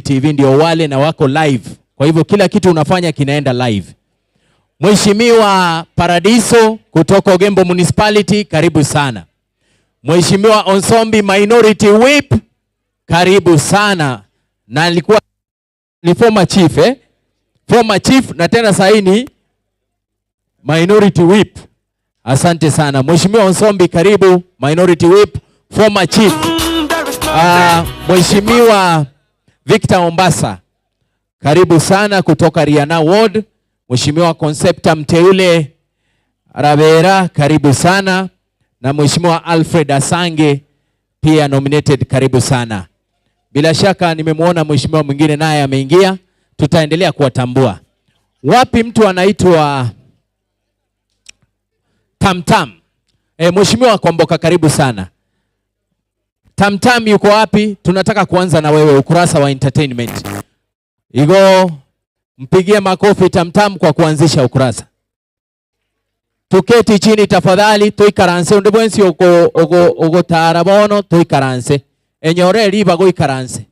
TV ndio wale na wako live, kwa hivyo kila kitu unafanya kinaenda live. Mheshimiwa Paradiso kutoka Ogembo Municipality, karibu sana. Mheshimiwa Onsombi Minority Whip, karibu sana, na alikuwa ni former chief eh? Former chief na tena sasa ni Minority Whip. Asante sana Mheshimiwa Onsombi, karibu Minority Whip, former chief. Uh, Mheshimiwa Victor Ombasa, karibu sana kutoka Riana Ward. Mheshimiwa Concepta Mteule Rabera, karibu sana na Mheshimiwa Alfred Asange pia nominated, karibu sana. Bila shaka nimemwona mheshimiwa mwingine naye ameingia, tutaendelea kuwatambua. Wapi mtu anaitwa Tamtam? E, Mheshimiwa Kwamboka karibu sana. Tamtam yuko wapi? Tunataka kuanza na wewe ukurasa wa entertainment. Igo mpigie makofi Tamtam kwa kuanzisha ukurasa. Tuketi chini tafadhali, tuikaranse unde bwensi ogotara bono tuikaranse enyore riba goikaranse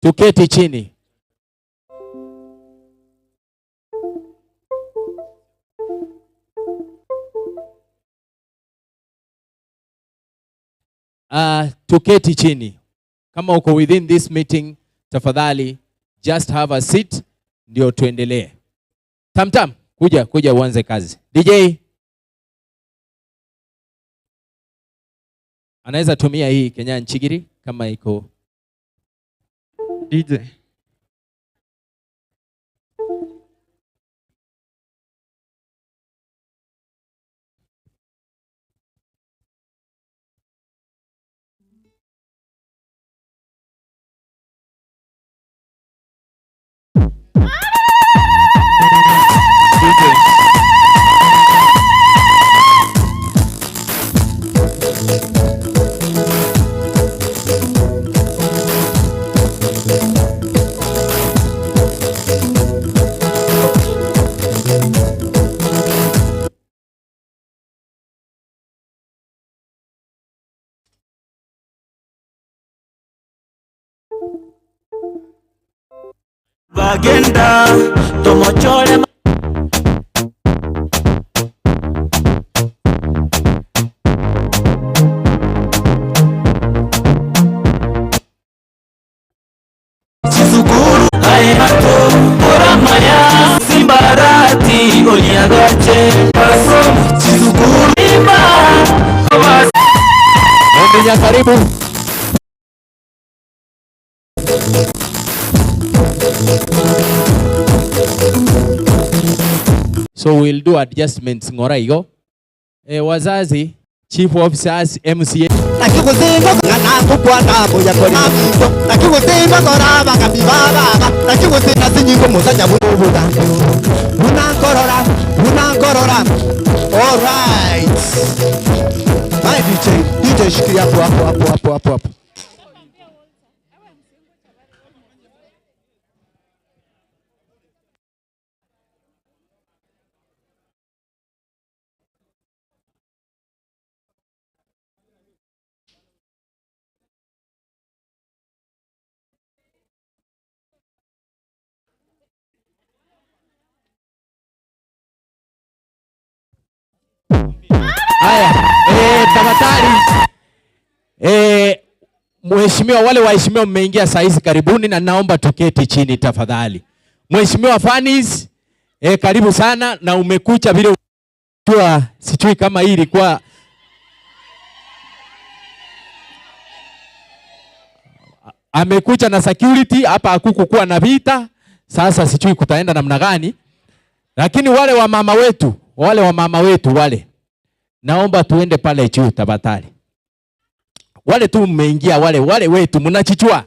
tuketi chini. Uh, tuketi chini. Kama uko within this meeting, tafadhali just have a seat ndio tuendelee. Tamtam, kuja kuja uanze kazi. DJ anaweza tumia hii Kenya Nchigiri kama iko DJ. Bagenda tomochore chisukuru aye bato oramaya simbarati oliagache basomo chisukuru imba Mwenye karibu. So we'll do adjustments ng'ora igo. Eh, wazazi, chief officers, MCA All right. My DJ, DJ shikilia hapo hapo hapo hapo hapo hapo. Haya, eh, tafadhali. Eh, mheshimiwa, wale waheshimiwa mmeingia saa hizi karibuni, na naomba tuketi chini tafadhali. Mheshimiwa Fanis, eh, karibu sana na umekucha vile unajua, sijui kama hii ilikuwa amekucha na security hapa, hakukukuwa na vita. Sasa sijui kutaenda namna gani, lakini wale wa mama wetu, wale wa mama wetu wale, naomba tuende pale juu tafadhali. Wale tu mmeingia, wale wale wetu mnachichua,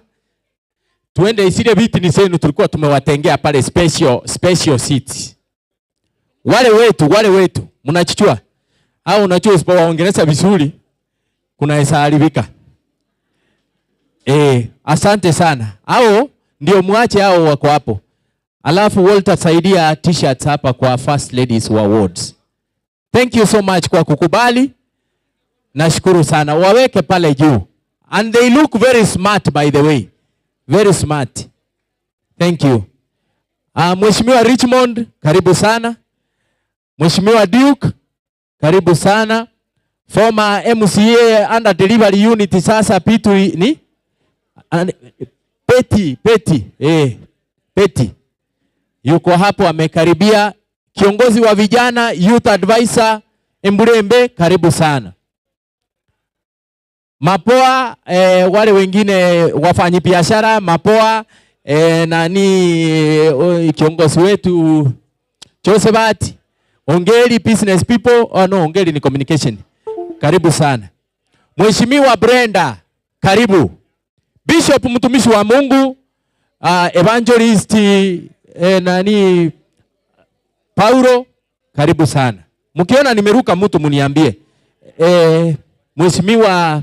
tuende isile viti ni zenu tulikuwa tumewatengea pale special, special seats. Wale wetu, wale wetu mnachichua, au unajua usipowaongelesha vizuri kuna haribika. Asante sana. Hao ndio mwache hao wako hapo. Alafu Walter saidia t-shirts hapa kwa First Ladies wa wards. Thank you so much kwa kukubali. Nashukuru sana. Waweke pale juu. And they look very smart by the way. Very smart. Thank you. Uh, Mheshimiwa Richmond, karibu sana. Mheshimiwa Duke, karibu sana. Former MCA under delivery unit sasa Pitu ni Peti, Peti, eh, Peti. Yuko hapo amekaribia. Kiongozi wa vijana youth advisor Embulembe, karibu sana. Mapoa eh, wale wengine wafanyi biashara Mapoa eh, nani eh, kiongozi wetu Josephat Ongeri business people oh, no Ongeri ni communication. Karibu sana Mheshimiwa Brenda, karibu Bishop mtumishi wa Mungu uh, evangelist eh, nani Paulo, karibu sana. Mkiona nimeruka mtu mniambie. Eh, Mheshimiwa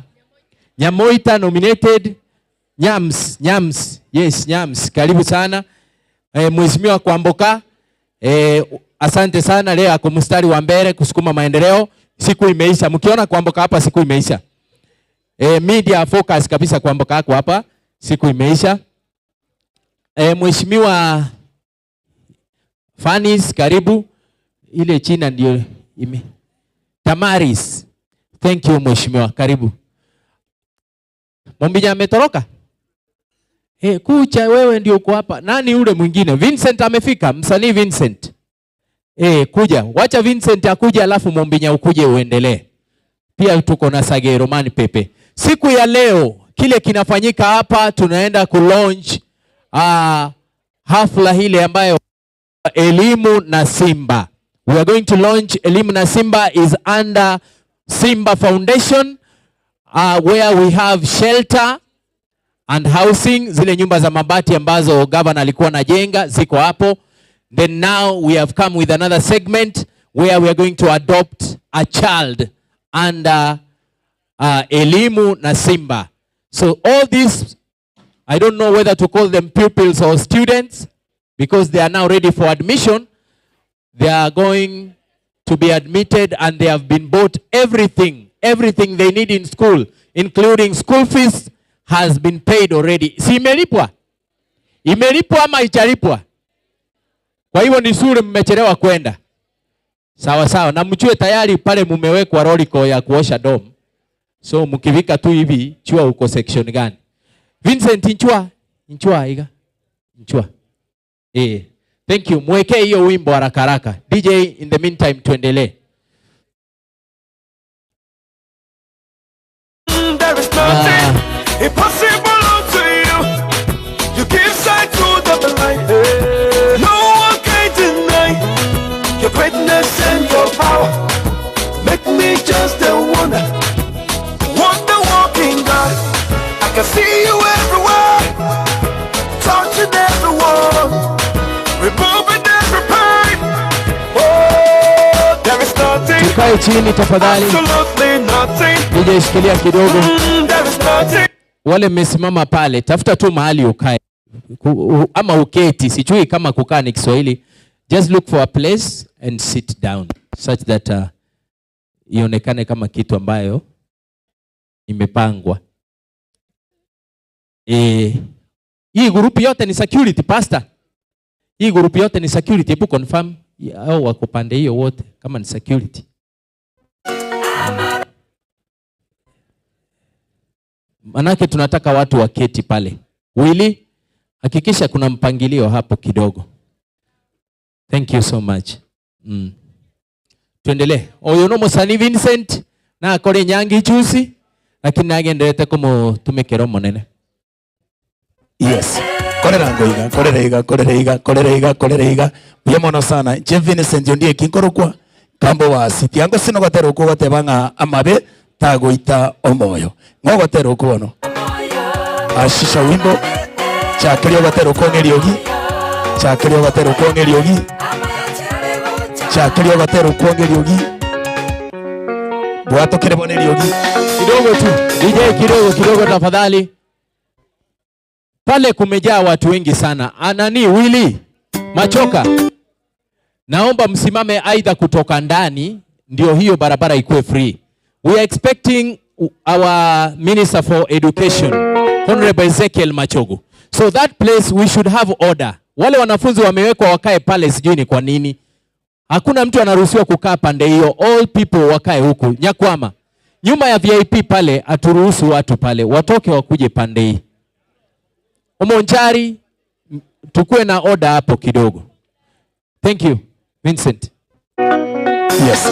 Nyamoita nominated Nyams, Nyams, yes Nyams, karibu sana. Eh, Mheshimiwa Kwamboka eh, asante sana leo ako mstari wa mbele kusukuma maendeleo. Siku imeisha. Mkiona Kwamboka hapa siku imeisha. Eh, media focus kabisa Kwamboka hako hapa siku imeisha. Eh, Mheshimiwa Fanis karibu. Ile China ndio ime Tamaris. Thank you mheshimiwa, karibu. Mombija ametoroka? Eh, kucha wewe ndio uko hapa. Nani ule mwingine? Vincent amefika, msanii Vincent. Eh, kuja. Wacha Vincent akuje alafu Mombinya ukuje uendelee. Pia tuko na Sage Romani Pepe. Siku ya leo kile kinafanyika hapa tunaenda kulaunch uh, hafla ile ambayo Elimu na Simba. We are going to launch Elimu na Simba is under Simba Foundation uh, where we have shelter and housing, zile nyumba za mabati ambazo governor alikuwa anajenga ziko hapo. Then now we have come with another segment where we are going to adopt a child under uh, Elimu na Simba. So all these, I don't know whether to call them pupils or students because they are now ready for admission. They are going to be admitted and they have been bought everything, everything they need in school, including school fees has been paid already. Si imelipwa? Imelipwa ama ichalipwa? Kwa hivyo ni shule mmechelewa kwenda. Sawa sawa, na mjue tayari pale mumewekwa roliko ya kuosha dom. So mkivika tu hivi, chua uko section gani? Vincent nchua, nchua iga. Nchua. Eh. Thank you. Mwekee hiyo wimbo haraka haraka. DJ in the meantime tuendelee. There is nothing impossible unto you. You give sight to the blind. No one can deny your greatness and your power. Make me just a wonder, wonder walking God. I can see you everywhere, touching everyone, removing every pain. Oh, there is nothing, Tukae chini tafadhali. absolutely nothing. DJ shikilia kidogo. There is nothing. Wale mmesimama pale, tafuta tu mahali ukae ama uketi, sijui kama kukaa ni Kiswahili. Just look for a place and sit down such that uh, ionekane kama kitu ambayo imepangwa. Eh, hii group yote ni security pastor. Hii group yote ni security, hebu confirm au wako pande hiyo wote kama ni security. Manake tunataka watu waketi pale. Willy, hakikisha kuna mpangilio hapo kidogo. Thank you so much. Mm. Tuendelee. Oyo no musani Vincent na akore nyangi juice lakini nagenderete kumutumikira munene. Yes. Korera ngoiga, korera iga, korera iga, korera iga, korera iga. Buya mono sana. Inche Vincent ondieki nkorokwa kambo wasi. Tiango sino gotera okwo goteba ng'a amabe tagoita omoyo. Ng'o ogotera okwo bono? Ashisha wimbo. Chakeria ogotera okwo ng'a eriogi. Chakeria ogotera okwo ng'a eriogi. Chakeria ogotera okwo ng'a eriogi. Bwatokere bono eriogi. Kidogo tu. DJ kidogo kidogo tafadhali. Pale kumejaa watu wengi sana. Anani Willy Machoka. Naomba msimame aidha kutoka ndani ndio hiyo barabara ikuwe free. We are expecting our Minister for Education, Honorable Ezekiel Machogu. So that place we should have order. Wale wanafunzi wamewekwa wakae pale, sijui ni kwa nini. Hakuna mtu anaruhusiwa kukaa pande hiyo, all people wakae huku. Nyakwama nyuma ya VIP pale, aturuhusu watu pale watoke wakuje pande hii. Omonjari, tukue na order hapo kidogo. Thank you Vincent. Yes.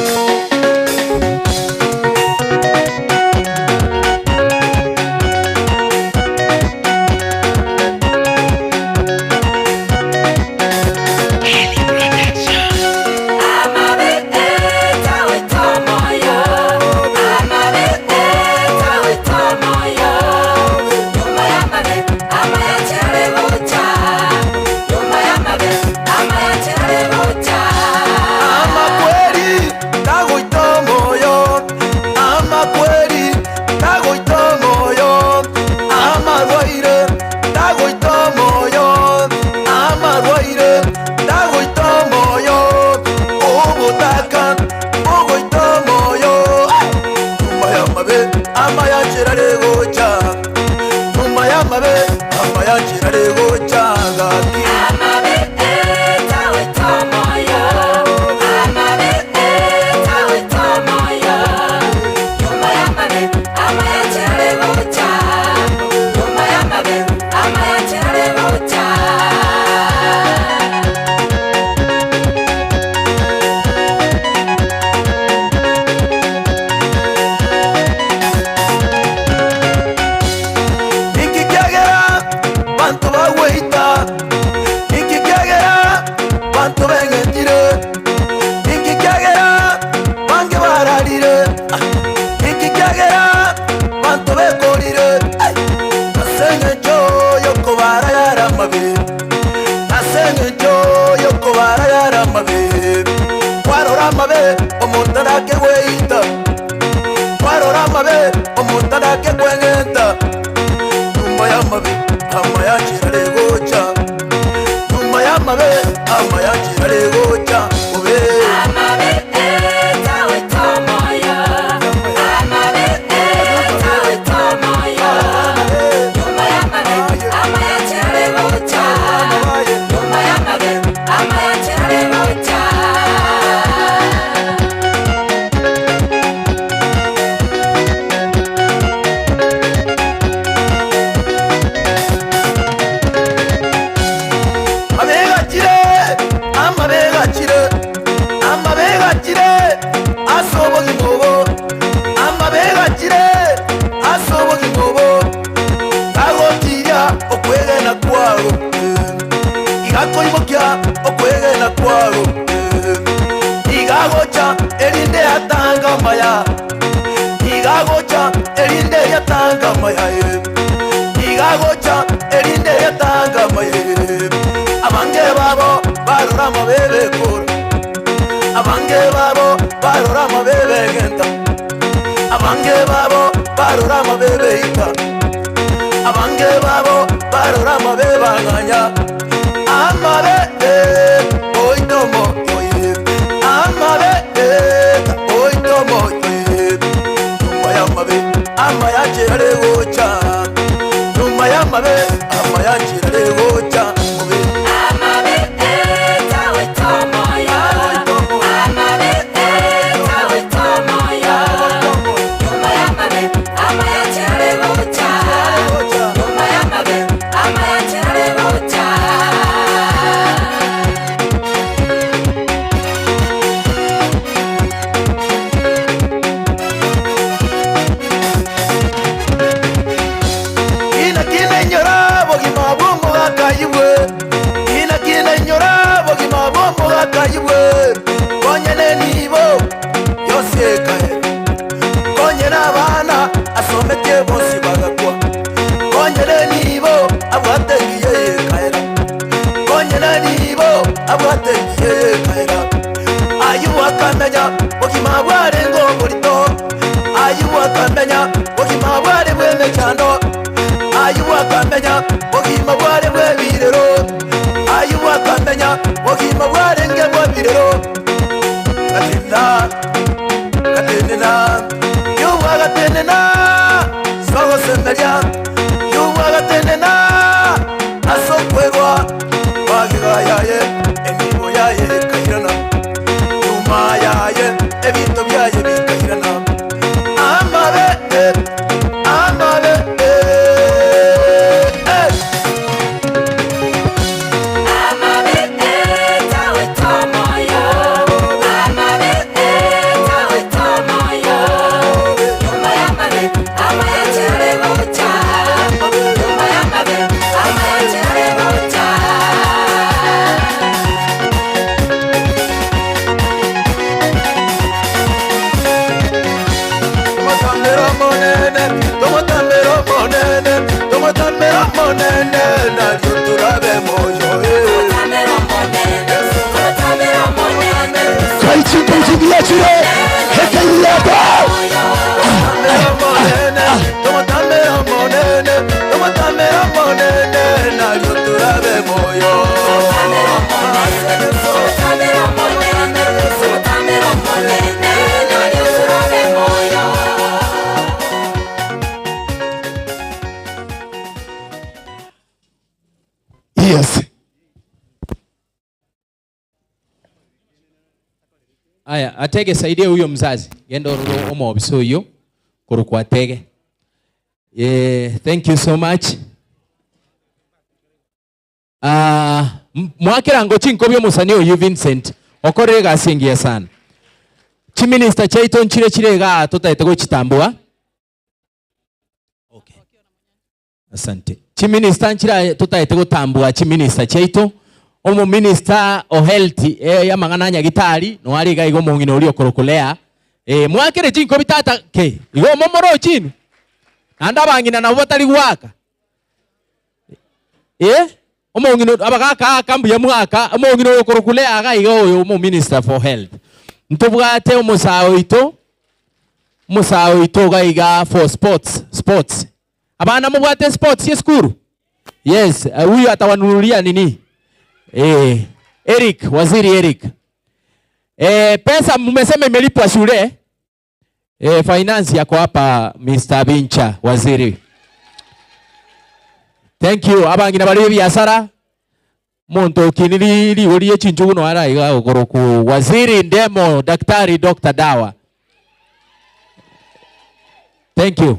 Magega yaye enibo yaye ekairana, nyuma yaye ebinto biaye bikairana. Amabe, amabe, eh. Tomotamere Omonene, tomotamere Omonene, tomotamere Omonene, nario torabe moyo, eh. Kaichiko chigiachire hekeiyato. Tomotamere Omonene, tomotamere Omonene, tomotamere Omonene, nario torabe moyo. Yes. Aya, Atege saidia huyo mzazi. Genda ororo omobisa oyio korokwa Atege. Eh, thank you so much. Ah, mwakerango chinkobi omosani oyio Vincent okorire egasi engiya sana. Chiminister chiaito nchire chire igaa totaete gochitambua. Okay. Asante. Chiminister nchire totaete gotambua chiminister chiaito. Omominister o health eh, amang'ana a nyagitari no are iga iga omong'ina oria okorokwa Lea. Eh, mwakere chinkobi tata ke igo momorochi inwe. Naende abang'ina nabo batari goaka. Eh, omong'ina abagaka aka mbuya mwaka, omong'ina oyo okorokwa Lea iga iga oyo omominister for health. Ntobwate omosae oito, omosae oito iga iga for sports, sports. Abana mobwate sports esukuru? Yes, huyu atawanunulia nini? Eh, Eric, waziri Eric. Eh, pesa mmesema imelipwa shule. Eh, finance yako hapa Mr. Bincha waziri. Thank you. Abangina bari biasara monto okiniri rigori rie chinchugu no ara iga okoroku waziri ndemo daktari Dr. Dawa. Thank you.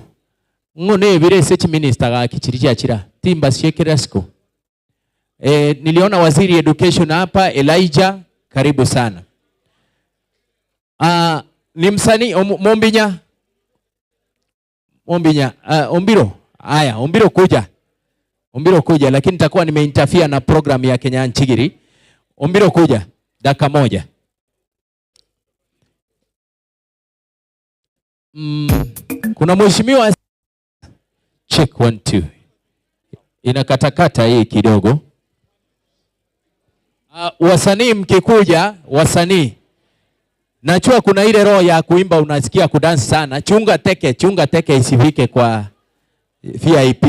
Ng'o nebire ase chiminista gaki chiri chiachira timbasiekera siko. Eh, niliona waziri education hapa Elijah, karibu sana. Ah, ni msanii Mombinya. Mombinya, Ombiro. Haya, Ombiro kuja. Ombiro kuja, lakini nitakuwa nimeinterfere na program ya Kenya Nchigiri. Ombiro kuja, dakika moja. Kuna mheshimiwa check 1 2. Inakatakata hii kidogo. Wasanii mkikuja, wasanii. Najua kuna ile roho ya kuimba unasikia kudansi sana. Chunga teke, chunga teke isifike kwa VIP.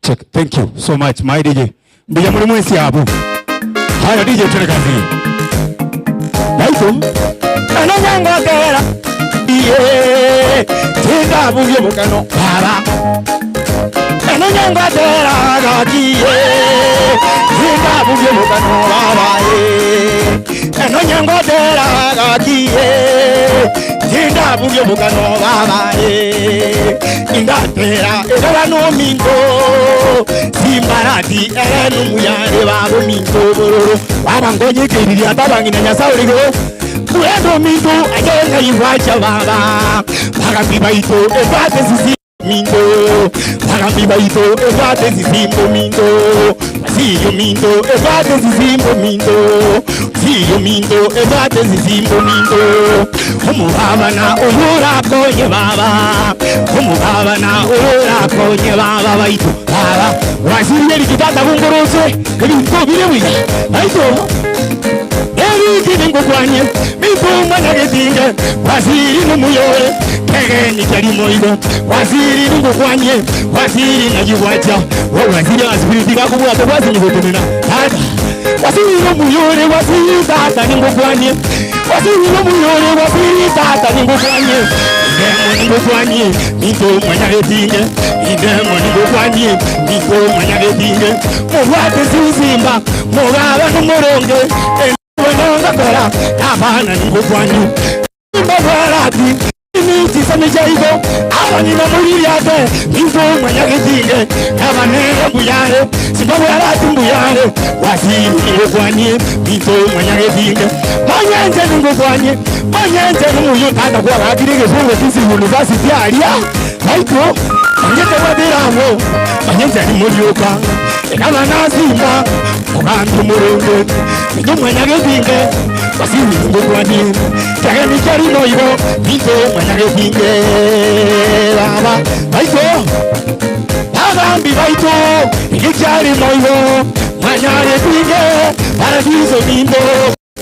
Check. Thank you so much my DJ. Mbuya muri mwesi hapo. Haya DJ twende kazi. Naito. Ananyanga kera. Iye. Tinda buye bukano. Baba. Ananyanga kera gakiye. Tinda buye bukano baba e. Ananyanga kera gakiye. Tinda buye bukano baba e. Ingatera era no mingo. Simbarati era no muyare babo mingo bororo. Baba ngonye kiriria tabangina nyasaurigo. Kuendo mingo ajenga iwacha baba. Bagambi baito ebate sisi mingo. Bagambi baito ebate sisi mingo. Siyo mingo ebate sisi mingo. Siyo mingo ebate sisi mingo. Umubaba na uyura konye baba. Umubaba na uyura konye baba baito baba. Waziri likitata kunguruse ebintu bire buya. Baito Eriki ningukwanye mipumba nyagetinge waziri numuyore kegeni kyali moigo waziri ningukwanye waziri nayiwacha waziri asipiriti kakubwata bwasinyigotumina tata waziri numuyore waziri tata ningukwanye waziri numuyore waziri tata ningukwanye. Indemo ningokwanie, ninto mwanyagetinge, indemo ningokwanie, ninto mwanyagetinge. Mobwate sinsimba, mogaba nomoronge, enwe nongakora, abana ningokwanie. Mbabwarati, Chisemi chiaito, abang'ina moririate, intwe mwanyagetinge, abanere mbuyare, simbabwarati mbuyare, wasiri ningokwanie, intwe mwanyagetinge, manyenche ningokwanie, manyenche nomoyio tata kwagakire egesongo Kisii University aria, baito, manyete bwatera abwo, manyenche nimorioka, ekaba nasimba, ogambi omorenge, intwe mwanyagetinge, wasiri ningokwanie. Kegeni kiari moigo, intwe mwanyagetinge baba baito, abagambi baito, eki kiari moigo, mwanyagetinge, paradiso minto,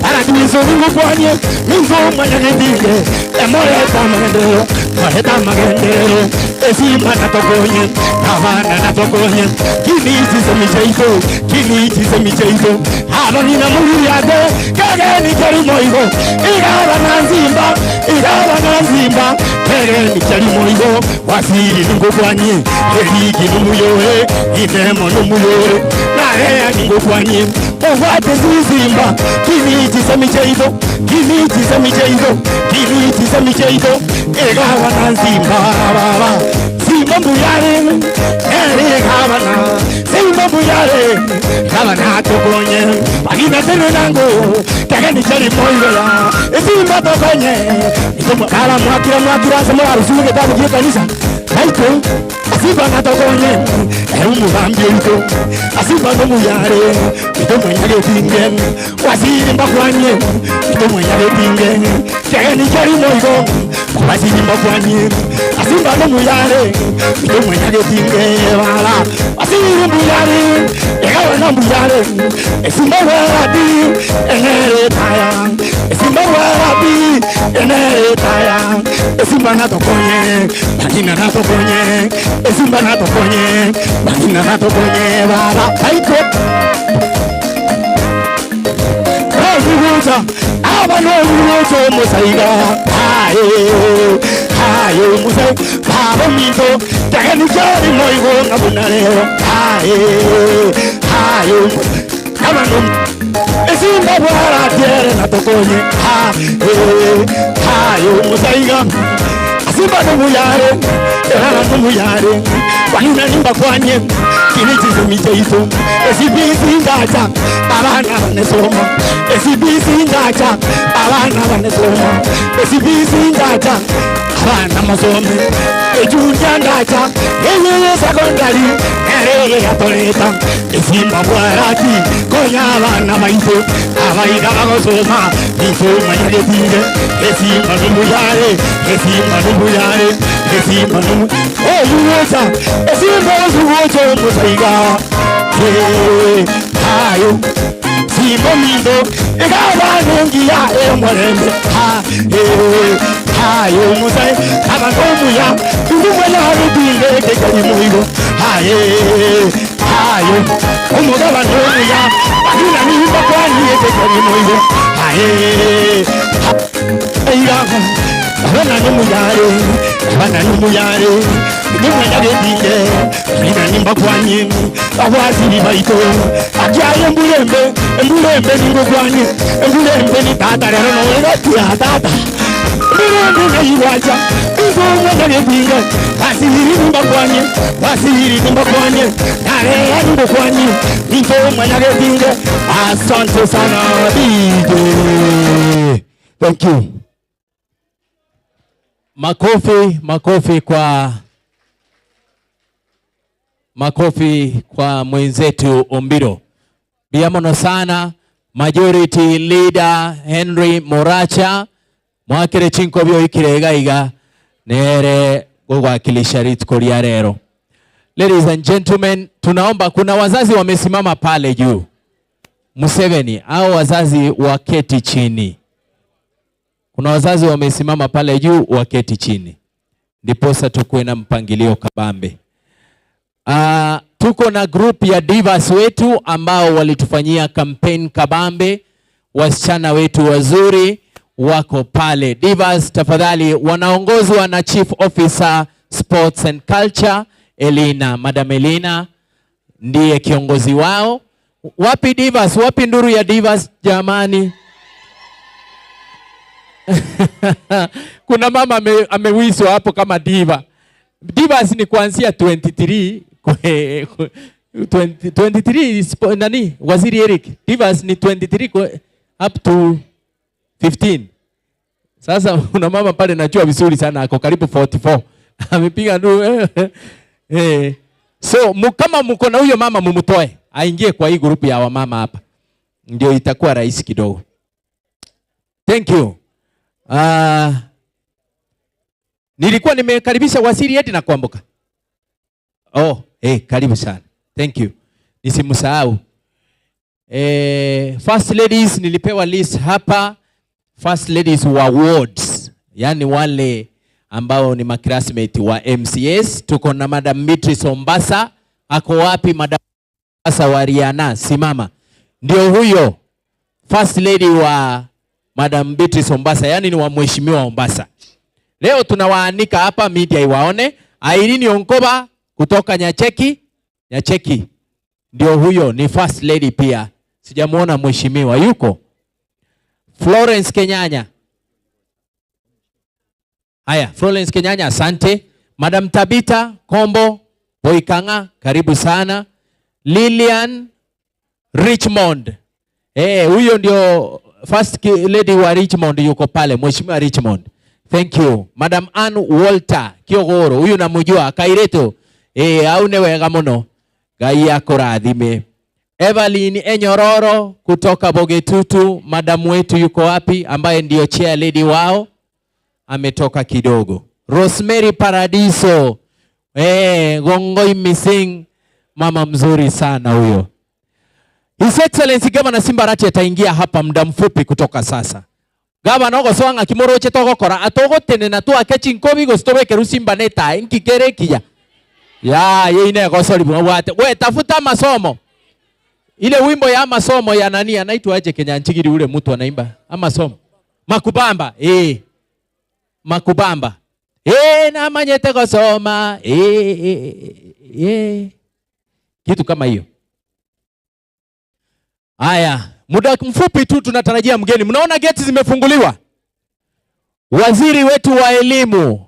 paradiso ningokwanie, minto mwanyagetinge, emoreta amagenderero, moreta amagenderero, esima natokonye, abana natokonye, kini chisemi chiaito, kini chisemi chiaito, abang'ina moririate, Kegeni keri moigo, igaba na nzimba, igaba na nzimba. Kegeni keri moigo, wasiri ningokwanye, erigi numuyore, inemo numuyore, narea ningokwanye, obwate zizimba, kini chisemi chiaito, kini chisemi chiaito, kini chisemi chiaito, igaba na nzimba, baba. Simba mbuyare, ere gabana, Simba mbuyare, gabana tokonye, bagina tene nango, kegeni chari moigoya, esimba tokonye, itomo kala mwakira mwakira ase morarusiwe getabu gie kanisa, baito, asimba natokonye, ere omogambi oito, asimba nomuyare, ito mwenyagetinge, wasiri mbakwanye, ito mwenyagetinge, kegeni chari moigo, Basiri mbakwanye, asimba nomuyare, ito mwenyagetinge, baba, basiri mbuyare, egawa na mbuyare, esimba warabi, enere taya, esimba warabi, enere taya, esimba natokonye, bagina natokonye, esimba natokonye, bagina natokonye, baba, baiko. Ogugocha, aba nogugocha omosaiga, aye, aye omosai, baba ominto, kegeni kiari moigo ng'a buna rero, aye, aye aba no esimba bwaratiere natokonye, aye, aye omosaiga, asimba nomuyare, erara nomuyare, bang'ina nimbakwanye, kini chisemi chiaito, esibisi ndacha, abana banesoma, esibisi ndacha, abana banesoma, esibisi ndacha, abana mosome, ejunia ndacha, eyeye sekondari, ere yatoreta, esimba bwarati, konya abana baito, abaira bagosoma, intwe manyagetire, esimba nombuyare, esimba nombuyare, esimba nomu, oyugocha, esimba osugocha omosaiga, eh, ayo, simba ominto, egabana engiya ey'omorembe, ha, eh, ayo omosai, abana omuya, intwe mwanyagetire ekekeri moigo, aye, ayo, omogabane omuya, bagina nimba kwani ekekeri moigo, aye, aiga, abana nomuyare, abana nomuyare, nimwanyagetire, bagina nimba kwani, abwasiri baito, akiaye embulembe, embulembe ningokwani, embulembe ni tata rero noegatia tata. Mirembe naigwacha, ingo mwanyagetinge, basiri nimbakwanye, basiri nimbakwanye, nareya nimbokwanye, ingo mwanyagetinge. Asante sana DJ. Thank you. Makofi, makofi kwa makofi kwa mwenzetu Ombiro. Biamono sana Majority Leader Henry Moracha mwakire chinkobio ikire iga iga nere gogwakilisha rituko ria rero. Ladies and gentlemen, tunaomba kuna wazazi wamesimama pale juu. Museveni, hao wazazi waketi chini. Kuna wazazi wamesimama pale juu waketi chini. Ndiposa tukuwe na mpangilio kabambe. Tuko na group ya divas wetu ambao walitufanyia campaign kabambe, wasichana wetu wazuri wako pale. Divas tafadhali, wanaongozwa na Chief Officer Sports and Culture Elina, Madam Elina ndiye kiongozi wao. Wapi Divas? Wapi nduru ya Divas jamani? Kuna mama amewiswa hapo kama diva. Divas ni kuanzia 23 23 is nani? Waziri Eric. Divas ni 23 up to 15. Sasa kuna mama pale najua vizuri sana ako karibu 44. Amepiga nduru. Eh. So kama mko na huyo mama mumtoe aingie kwa hii group ya wamama hapa. Ndio itakuwa rahisi kidogo. Thank you. Nilikuwa nimekaribisha Waziri Edna Kwamboka. Oh, karibu sana. Thank you. Nisimsahau. First Ladies nilipewa list hapa. First Ladies wa wards, yani wale ambao ni maclassmate wa MCS. Tuko na Madam Beatrice Ombasa. Ako wapi Madam Ombasa wa Riana? Simama. Ndio huyo First Lady wa Madam Beatrice Ombasa, yani ni wa Mheshimiwa Ombasa. Leo tunawaanika hapa media iwaone. Irene Onkoba kutoka Nyacheki. Nyacheki. Ndio huyo ni First Lady pia. Sijamuona mheshimiwa yuko. Florence Kenyanya. Haya, Florence Kenyanya asante. Madam Tabita Kombo Boikanga karibu sana. Lilian Richmond. Huyo ndio First Lady wa Richmond yuko pale, Mheshimiwa Richmond. Thank you. Madam Ann Walter Kiogoro, huyu namjua Kaireto. Au ne wega muno. Ngai akurathime. Evelyn Enyororo kutoka Bogetutu, madam wetu yuko wapi ambaye ndio chair lady wao? Ametoka kidogo. Rosemary Paradiso. Gongoi missing, mama mzuri sana huyo. His Excellency Governor Simba Arati ataingia hapa muda mfupi kutoka sasa. Governor ogoswanga kimoroche togokora atogotenena twake chinkobi gositobeke Simba neta nkikerekia. Ya yeine gosori bwate. We tafuta masomo. Ile wimbo ya masomo ya nani anaitwa aje Kenya Nchigiri ule mtu anaimba amasomo. Makubamba. Makubamba. Namanyete gosoma. Kitu kama hiyo. Haya, muda mfupi tu tunatarajia mgeni. Mnaona geti zimefunguliwa. Waziri wetu wa elimu.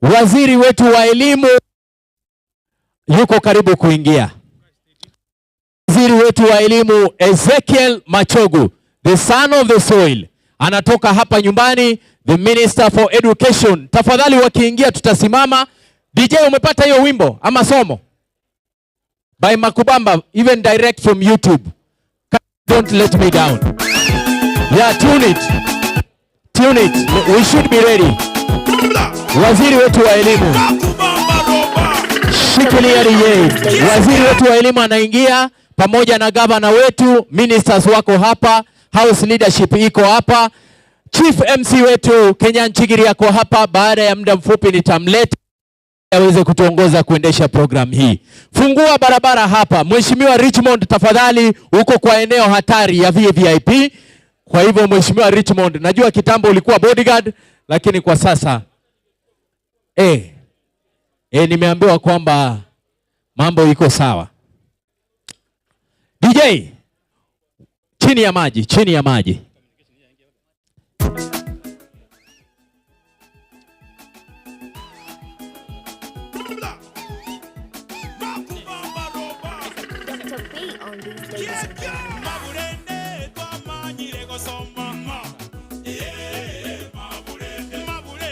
Waziri wetu wa elimu yuko karibu kuingia. Waziri wetu wa elimu Ezekiel Machogu, the son of the soil, anatoka hapa nyumbani, the Minister for Education. Tafadhali wakiingia tutasimama. DJ, umepata hiyo wimbo ama somo? By Makubamba, even direct from YouTube. Don't let me down. Yeah, tune it. Tune it. We should be ready. Waziri wetu wa elimu. Shikilia DJ. Waziri wetu wa elimu anaingia pamoja na gavana wetu, ministers wako hapa, house leadership iko hapa. Chief MC wetu Kenya Nchigiri yako hapa. Baada ya muda mfupi nitamleta aweze kutuongoza kuendesha program hii. Fungua barabara hapa. Mheshimiwa Richmond tafadhali, uko kwa eneo hatari ya VVIP. Kwa hivyo Mheshimiwa Richmond, najua kitambo ulikuwa bodyguard, lakini kwa sasa nimeambiwa kwamba mambo iko sawa. DJ, chini ya maji, chini ya maji.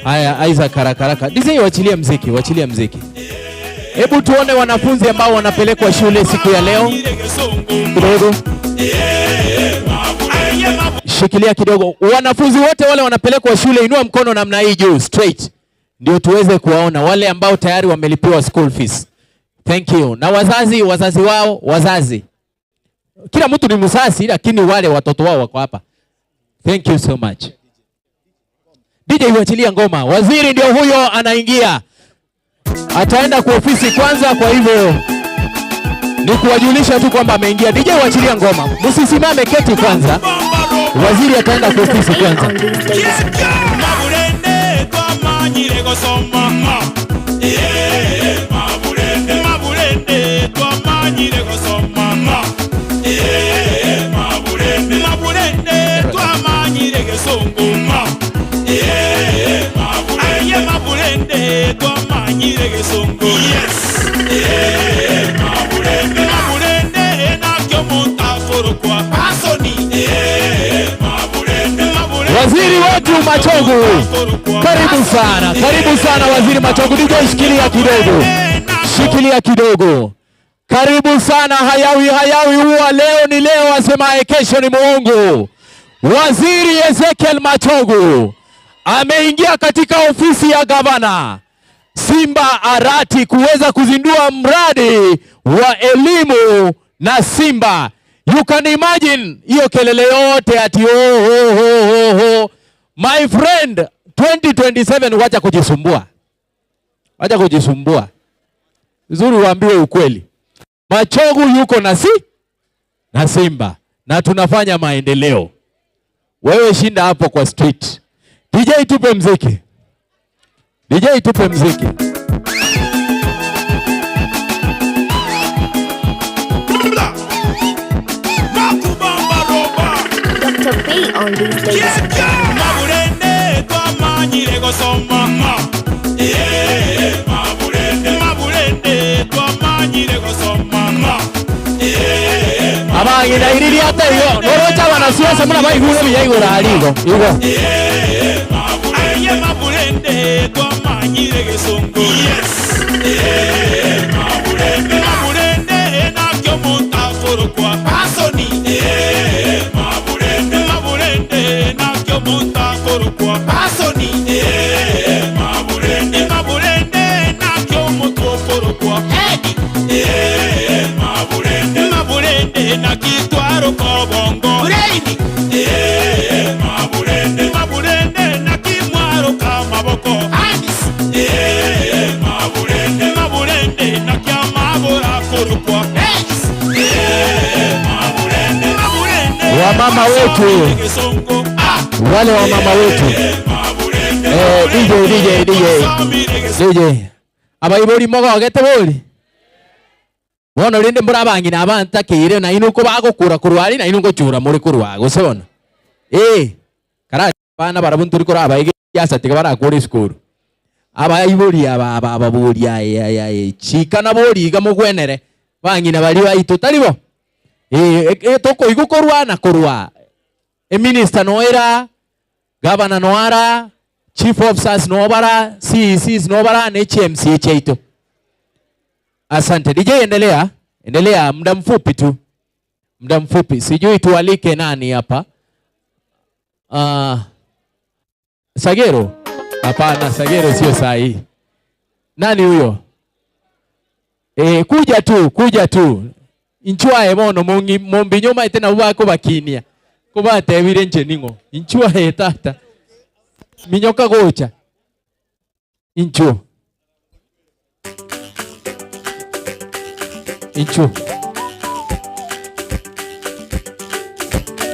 Haya, Isaac haraka haraka. DJ, wachilie mziki, wachilie mziki. Hebu tuone wanafunzi ambao wanapelekwa shule siku ya leo. Kidogo. Shikilia kidogo. Wanafunzi wote wale wanapelekwa shule, inua mkono namna hii juu straight. Ndio tuweze kuwaona wale ambao tayari wamelipiwa school fees. Thank you. Na wazazi, wazazi wao, wazazi. Kila mtu ni mzazi lakini wale watoto wao wako hapa. Thank you so much. DJ huachilia ngoma. Waziri ndio huyo anaingia. Ataenda kwa ofisi kwanza, kwa hivyo ni kuwajulisha tu kwamba ameingia. DJ huachilia ngoma. Msisimame, keti kwanza. Waziri ataenda kwa ofisi kwanza. Maburende twamanyire gosoma Maburende twamanyire gosoma Maburende twamanyire gesongo Aye maburende twamanyire gesongo Maburende nakio omonto akorokwa Pasoni Waziri wetu Machogu, karibu sana, karibu sana Waziri Machogu. DJ, shikilia kidogo, shikilia kidogo. Karibu sana. Hayawi hayawi huwa leo ni leo, asemaye kesho ni muongo. Waziri Ezekiel Machogu ameingia katika ofisi ya gavana Simba Arati kuweza kuzindua mradi wa elimu na Simba. You can imagine hiyo kelele yote ati oh, oh, oh, oh, oh. My friend 2027 wacha kujisumbua, wacha kujisumbua. Vizuri uambiwe ukweli, Machogu yuko na si na Simba na tunafanya maendeleo. Wewe shinda hapo kwa street. DJ tupe mziki. DJ tupe mziki. Dr. B on these days. Maburende twamanyire gosoma Maburende twamanyire gosoma Abang'ina iriria ate igo noroche abanasiasa buna baigure buya igoro aria igo igo. Aye maburende twamanyire gesongo Maburende nakio omonto akorokwa Pasoni Maburende nakio omonto akorokwa Pasoni Maburende nakio omonto okorokwa Edi Maburende nakitwaro kobongo Brain Maburende nakimwaro kamaboko Hands Maburende nakiamabora korokwa Legs Maburende Wamama wetu. Wale wamama wetu. Eh, DJ DJ DJ DJ. Abaibori mogogete bori. Bono rende mbore abang'ina aba ntakeire nainwe kobagokura korwa aria nainwe ngochura more korwa aa gose bono? Ee, karache abana barabwo ntori korabaegeria ase tiga barakore esukuru. Abaibori aba aba ababori aye aye aye chika nabori iga mogwenere bang'ina baria baito tari bo? Ee, e tokoigwa korwa na korwa eminister noera, gavana noara, chief officers nobara, CECs nobara ne chi MCA chiaito. Asante. DJ endelea, endelea muda mfupi tu. Muda mfupi. Sijui tualike nani hapa. Sagero? Hapana, Sagero sio saa hii. Nani huyo? Kuja tu, kuja tu. Inchwae bono mongi mombi nyuma ete nabo bakobakinia. Kobatebire inche ning'o. Inchwae tata. Minyoka gocha. Inchuo. Inchuo.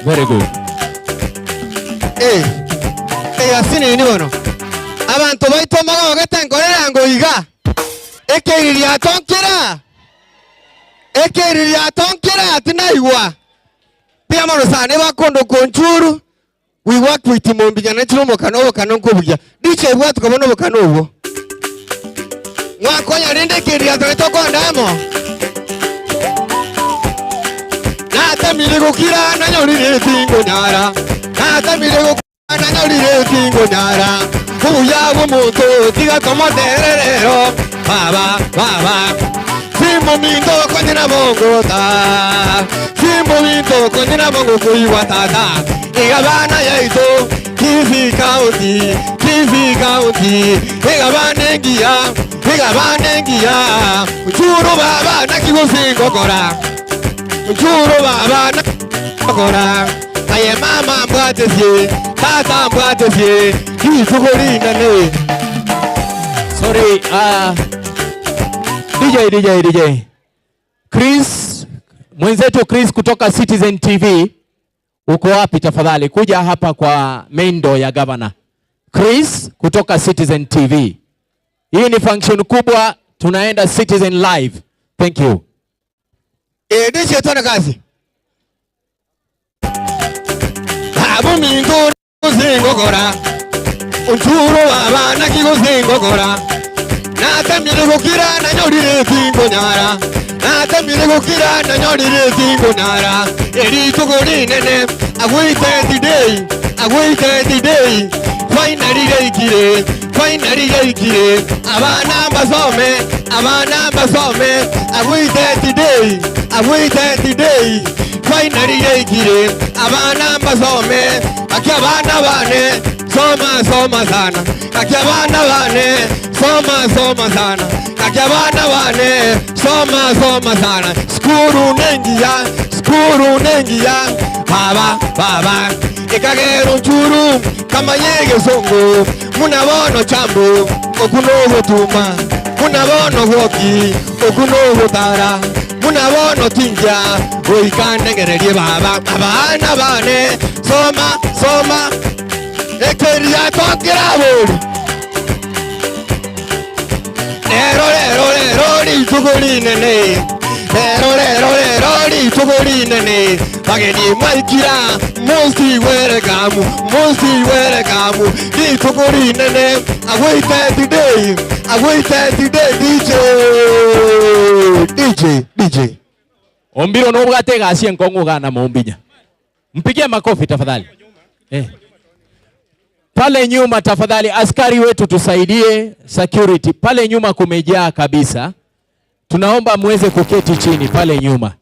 Very good. Eh, eh, asinini bono. Abanto baito mogogete nkorera ngoiga. Ekeiririato nkera. Ekeiririato nkera tinaigwa. Mbuya mono sana ebakondo konchuru. We work with Mombinya nechire omokano obokano nkobugia. DJ bwatu koba nobokano obwo. Mwakonya rende ekeiririato getokonda amo. Natemire gokira nanyorire tingonyara. Natemire gokira nanyorire tingonyara. Obuya bw'omonto tiga tomotererero. Baba, baba. Simbo minto konyera bongota. Simbo minto konyera bongo koigwa tata. Iga bana yaito Kisii County, Kisii County. Iga bana engiya, iga bana engiya. Uchuru baba naki gose ngokora. Uchuru baba naki ngokora. Aye mama mbwatesie, tata mbwatesie. Rituko rinene. Sorry, DJ, DJ, DJ. Chris, mwenzetu Chris kutoka Citizen TV. Uko wapi tafadhali? Kuja hapa kwa main door ya governor. Chris kutoka Citizen TV. Hii ni function kubwa, tunaenda Citizen Live. Thank you. Eh, DJ twende kazi. Babu mingo gusingogora. Unchuro abana kigusingogora. Natemire gokira nanyorire tingonyara. Natemire gokira nanyorire tingonyara. Erituko rinene agwite today. Agwite today. Finally yaikire. Finally yaikire. Abana mbasome. Abana mbasome. Agwite today. Agwite today. Finally yaikire. Abana mbasome. Gaki abana bane. Soma soma sana. Gaki abana bane. Soma soma sana. Gaki abana bane. Soma soma sana. Skuru nengiya. Skuru nengiya. Baba baba. Ekagera onchuru. Kamanye egesongo. Buna bono chambo. Oku nogotuma. Buna bono gwoki. Oku nogotara. Buna bono tinkia. Goika ndengererie baba. Abana bane. Soma soma. Ekeria tokera bori. Rero rero rero rituko rinene. Rero rero rero rituko rinene. Bageni mwaikira most welcome, most welcome. Rituko rinene. I waited today. I waited today DJ. DJ DJ. Ombiro nobwate egasi enkong'u iga na mombinya. Mpigie makofi tafadhali. Eh. Pale nyuma tafadhali, askari wetu tusaidie security. Pale nyuma kumejaa kabisa. Tunaomba muweze kuketi chini pale nyuma.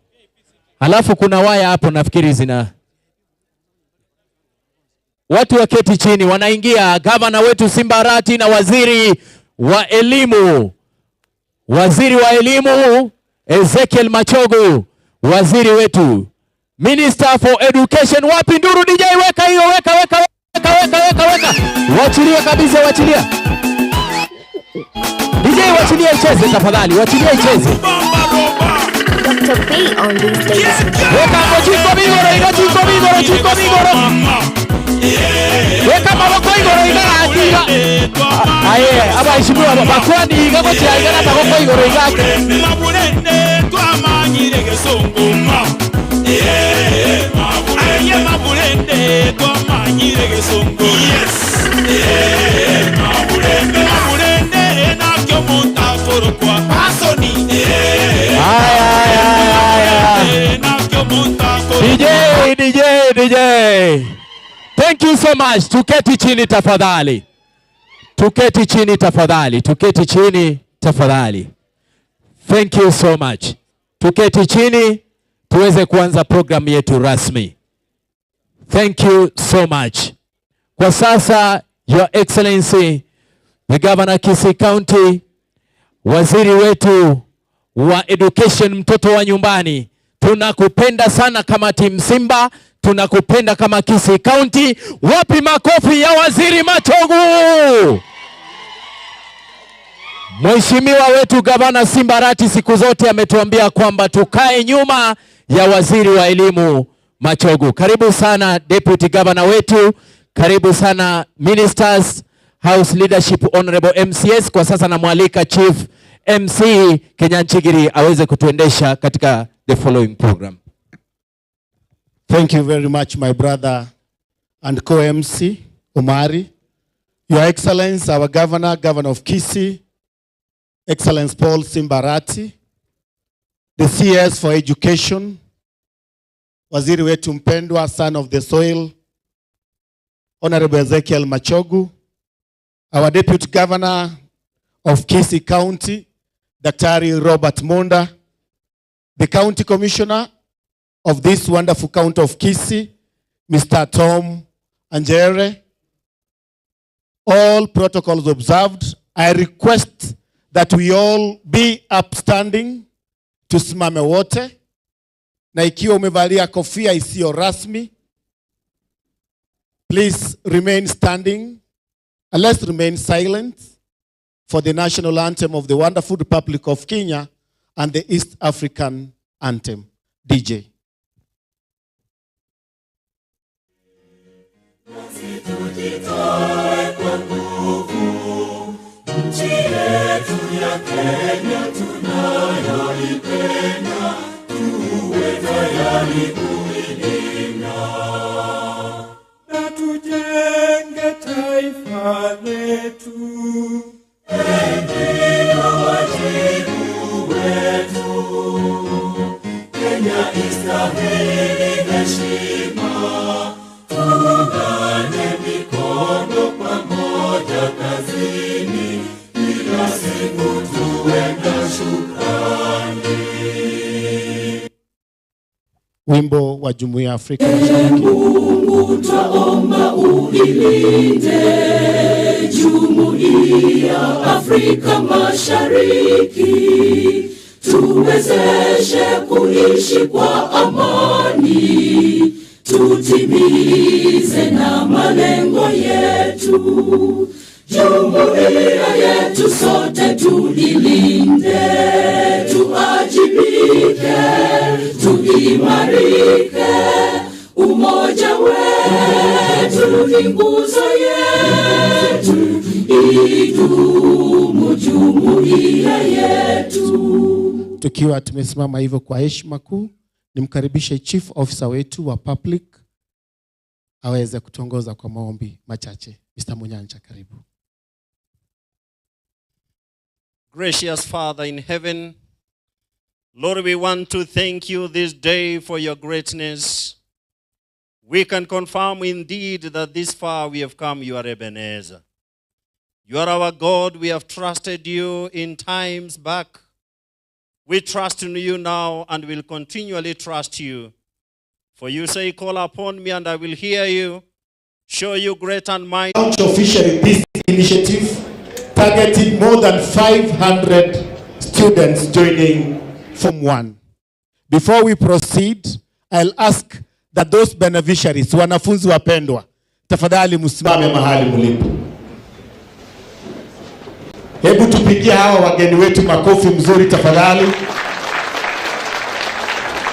Halafu kuna waya hapo nafikiri zina watu waketi chini, wanaingia gavana wetu Simba Arati na waziri wa elimu, waziri wa elimu Ezekiel Machogu, waziri wetu Minister for Education. Wapi nduru DJ? Weka hiyo, weka weka weka weka weka weka, wachilia kabisa, wachilia DJ, wachilia icheze tafadhali, wachilia icheze. Dr. B on these ladies and gentlemen. Weka hapo chiko migoro, iga chiko migoro, chiko migoro. Weka maboko igoro iga gaki iga. Aye, abaheshimiwa bakwani iga gochia iga na maboko igoro iga. Mabulende twamanyire gesongo ma. Aye mabulende twamanyire gesongo. Yes. Mabulende mabulende nakyo muntakorokwa pasoni. Haya, haya, haya. Nakyo muntakorokwa. DJ, DJ, DJ. Thank you so much. Tuketi chini tafadhali. Tuketi chini tafadhali. Tuketi chini tafadhali. Thank you so much. Tuketi chini tuweze kuanza program yetu rasmi. Thank you so much. Kwa sasa, Your Excellency, the Governor Kisii County, waziri wetu wa education, mtoto wa nyumbani, tunakupenda sana kama timu Simba, tunakupenda kama Kisii County. Wapi makofi ya waziri Machogu? Mheshimiwa wetu Gavana Simba Arati siku zote ametuambia kwamba tukae nyuma ya waziri wa elimu Machogu. Karibu sana Deputy Governor wetu, karibu sana ministers, House Leadership, Honorable MCS. Kwa sasa namwalika Chief MC Kenyanchigiri aweze kutuendesha katika the following program. Thank you very much, my brother and co-MC, Omari. Your Excellency, our Governor, Governor of Kisii, Excellence Paul Simba Arati, the CS for Education, Waziri wetu mpendwa, son of the soil, Honorable Ezekiel Machogu, our Deputy Governor of Kisii County, Daktari Robert Monda, the County Commissioner of this wonderful county of Kisii, Mr. Tom Anjere. All protocols observed. I request that we all be upstanding, tusimame wote, na ikiwa umevalia kofia isiyo rasmi, please remain standing and let's remain silent for the national anthem of the wonderful Republic of Kenya and the East African anthem. DJ. Tujitoe kwa nguvu, nchi yetu ya Kenya tunayoipenda, tuwe tayari kuilinda na tujenge taifa letu. Ndio wajibu wetu, Kenya istahili heshima, tuungane mikono pamoja kazini, kila siku tuwe na shukrani. Wimbo wa Jumuiya ya Afrika Mashariki. Mungu twaomba uilinde Jumuiya Afrika Mashariki, tuwezeshe kuishi kwa amani, tutimize na malengo yetu. Jumuiya yetu sote tuilinde, tuajibike, tuimarike. Umoja wetu ni nguzo yetu, idumu jumuiya yetu. Tukiwa tumesimama hivyo kwa heshima kuu, nimkaribishe chief officer wetu wa public aweze kutuongoza kwa maombi machache. Mr. Munyanja, karibu. Gracious Father in heaven, Lord, we want to thank you this day for your greatness. We can confirm indeed that this far we have come, you are Ebenezer. You are our God. We have trusted you in times back. We trust in you now and will continually trust you. For you say, Call upon me and I will hear you, show you great and mighty. Launch officially this initiative targeting more than 500 students joining Form 1. Before we proceed, I'll ask that those beneficiaries, wanafunzi wapendwa, tafadhali msimame mahali mlipo. Hebu tupigie hawa wageni wetu makofi mzuri tafadhali.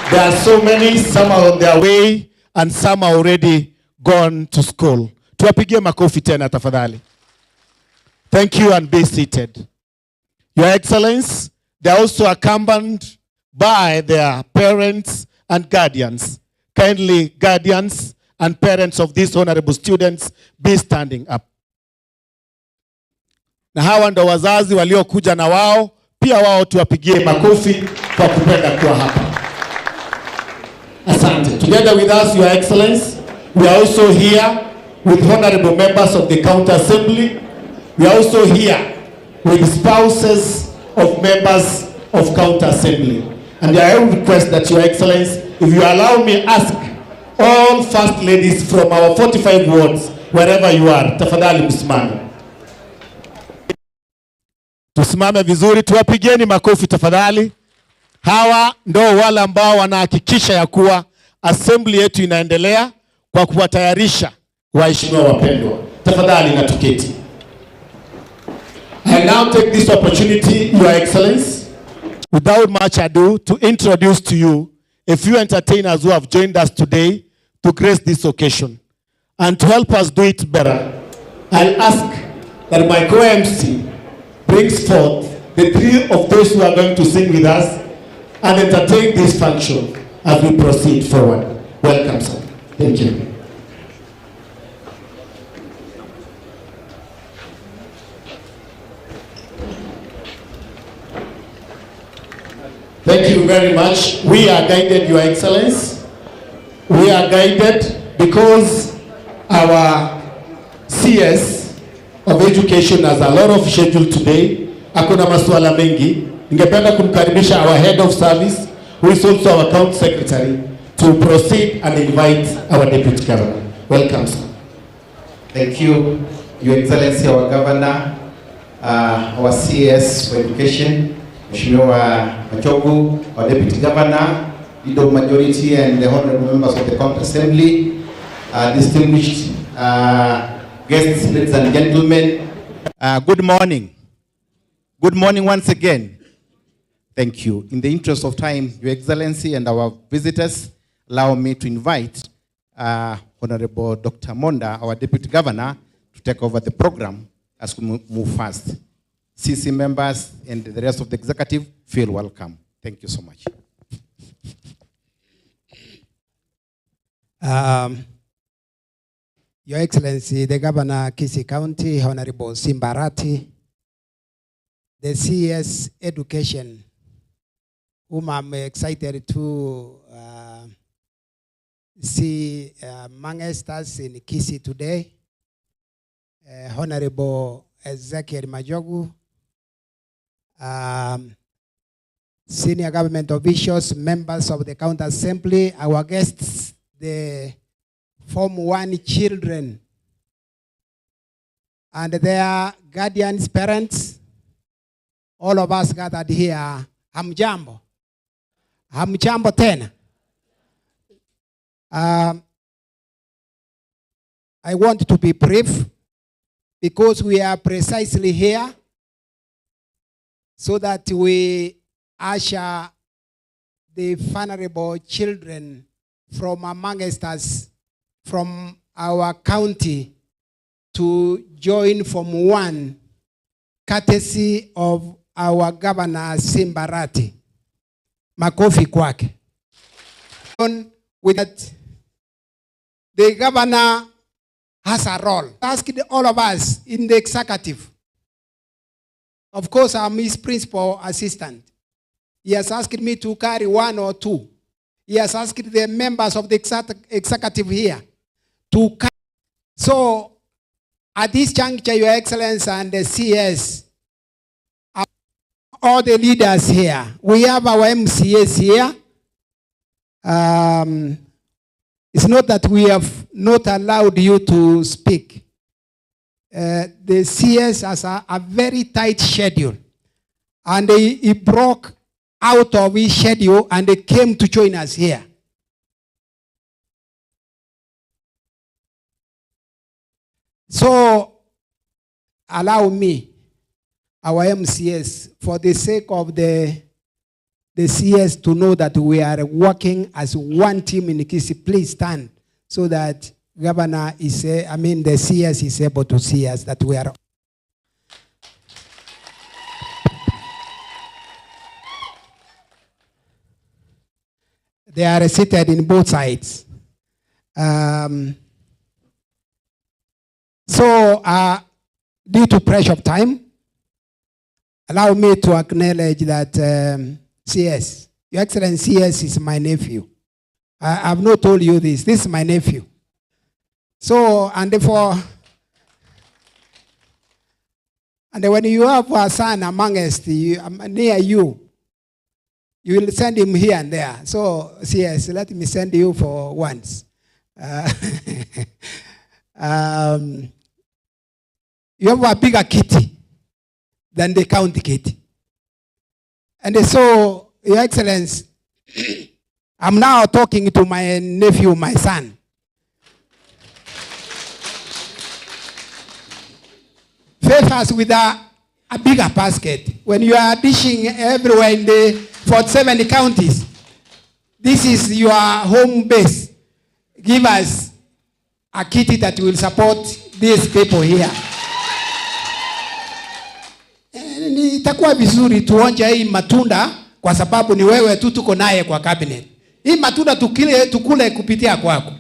There are so many, some are on their way and some are already gone to school. Tuwapigie makofi tena tafadhali. Thank you and be seated. Your Excellence, they are also accompanied by their parents and guardians. Kindly, guardians and parents of these honorable students, be standing up. Na hawa ndo wazazi waliokuja na wao, pia wao tuwapigie makofi kwa kupenda kuwa hapa. Asante. Together with us, Your Excellence, we are also here with honorable members of the County Assembly. We are also here with spouses of members of County Assembly. And I request that, Your Excellence, if you allow me, ask all first ladies from our 45 wards, wherever you are, tafadhali msimame. Tusimame vizuri, tuwapigieni makofi tafadhali. Hawa ndo wale ambao wanahakikisha ya kuwa assembly yetu inaendelea kwa kuwatayarisha waheshimiwa wapendwa. Tafadhali na tuketi. I now take this opportunity, Your Excellence, without much ado, to introduce to you a few entertainers who have joined us today to grace this occasion. And to help us do it better, I'll ask that my co-MC brings forth the three of those who are going to sing with us and entertain this function as we proceed forward. Welcome, sir. Thank you. Thank you very much. We are guided, Your Excellence. We are guided because our CS of Education has a lot of schedule today. Akona masuala mengi. Ningependa kumkaribisha our head of service who is also our county secretary to proceed and invite our deputy governor. Welcome, sir. Thank you, Your Excellency, our Governor, our CS for Education, Mheshimiwa Machogu, our Deputy Governor, Leader of Majority and the Honorable Members of the County Assembly, distinguished guests, ladies and gentlemen, good morning. Good morning once again. Thank you. In the interest of time, Your Excellency and our visitors, allow me to invite Honorable Dr. Monda, our Deputy Governor, to take over the program as we move fast. CC members and the rest of the executive feel welcome. Thank you so much. Your Excellency, the Governor, Kisii County, Honorable Simba Arati, the CS Education, whom I'm excited to see amongst us in Kisii today, Honorable Ezekiel Machogu, senior government officials, members of the County Assembly, our guests, the Form 1 children, and their guardians, parents, all of us gathered here, hamjambo. Hamjambo tena. I want to be brief because we are precisely here so that we usher the vulnerable children from amongst us, from our county, to join Form 1, courtesy of our Governor Simba Arati. Makofi kwake. On with that, the governor has a role. Asked all of us in the executive. Of course, I'm his principal assistant. He has asked me to carry one or two. He has asked the members of the executive here to carry. So, at this juncture, Your Excellency and the CS, all the leaders here, we have our MCAs here. It's not that we have not allowed you to speak. The CS has a very tight schedule. And he broke out of his schedule and he came to join us here. So, allow me, our MCS, for the sake of the CS to know that we are working as one team in Kisii, please stand so that Governor is, I mean the CS is able to see us that we are. They are seated in both sides. Due to pressure of time, allow me to acknowledge that CS, Your Excellency CS is my nephew. I have not told you this. This is my nephew. So, and therefore, and when you have a son amongst you, near you, you will send him here and there. So, CS, let me send you for once. You have a bigger kitty than the county kitty. And so, Your Excellency, I'm now talking to my nephew, my son. Favor us with a bigger basket. When you are dishing everywhere in the 47 counties, this is your home base. Give us a kitty that will support these people here. Itakuwa vizuri tuonje hii matunda kwa sababu ni wewe tu tuko naye kwa cabinet. Hii matunda tukule kupitia kwako.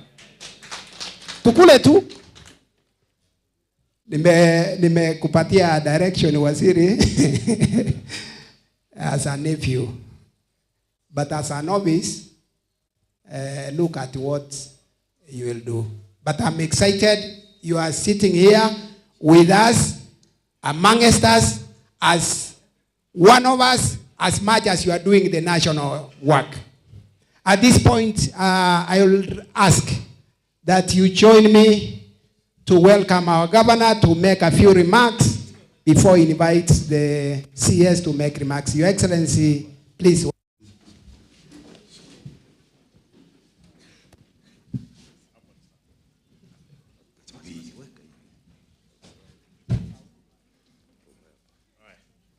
Tukule tu. Nimekupatia direction waziri as a nephew. But as a novice, look at what you will do. But I'm excited you are sitting here with us, amongst us, as one of us, as much as you are doing the national work. At this point, I will ask that you join me to welcome our governor to make a few remarks before he invites the CS to make remarks. Your Excellency, please.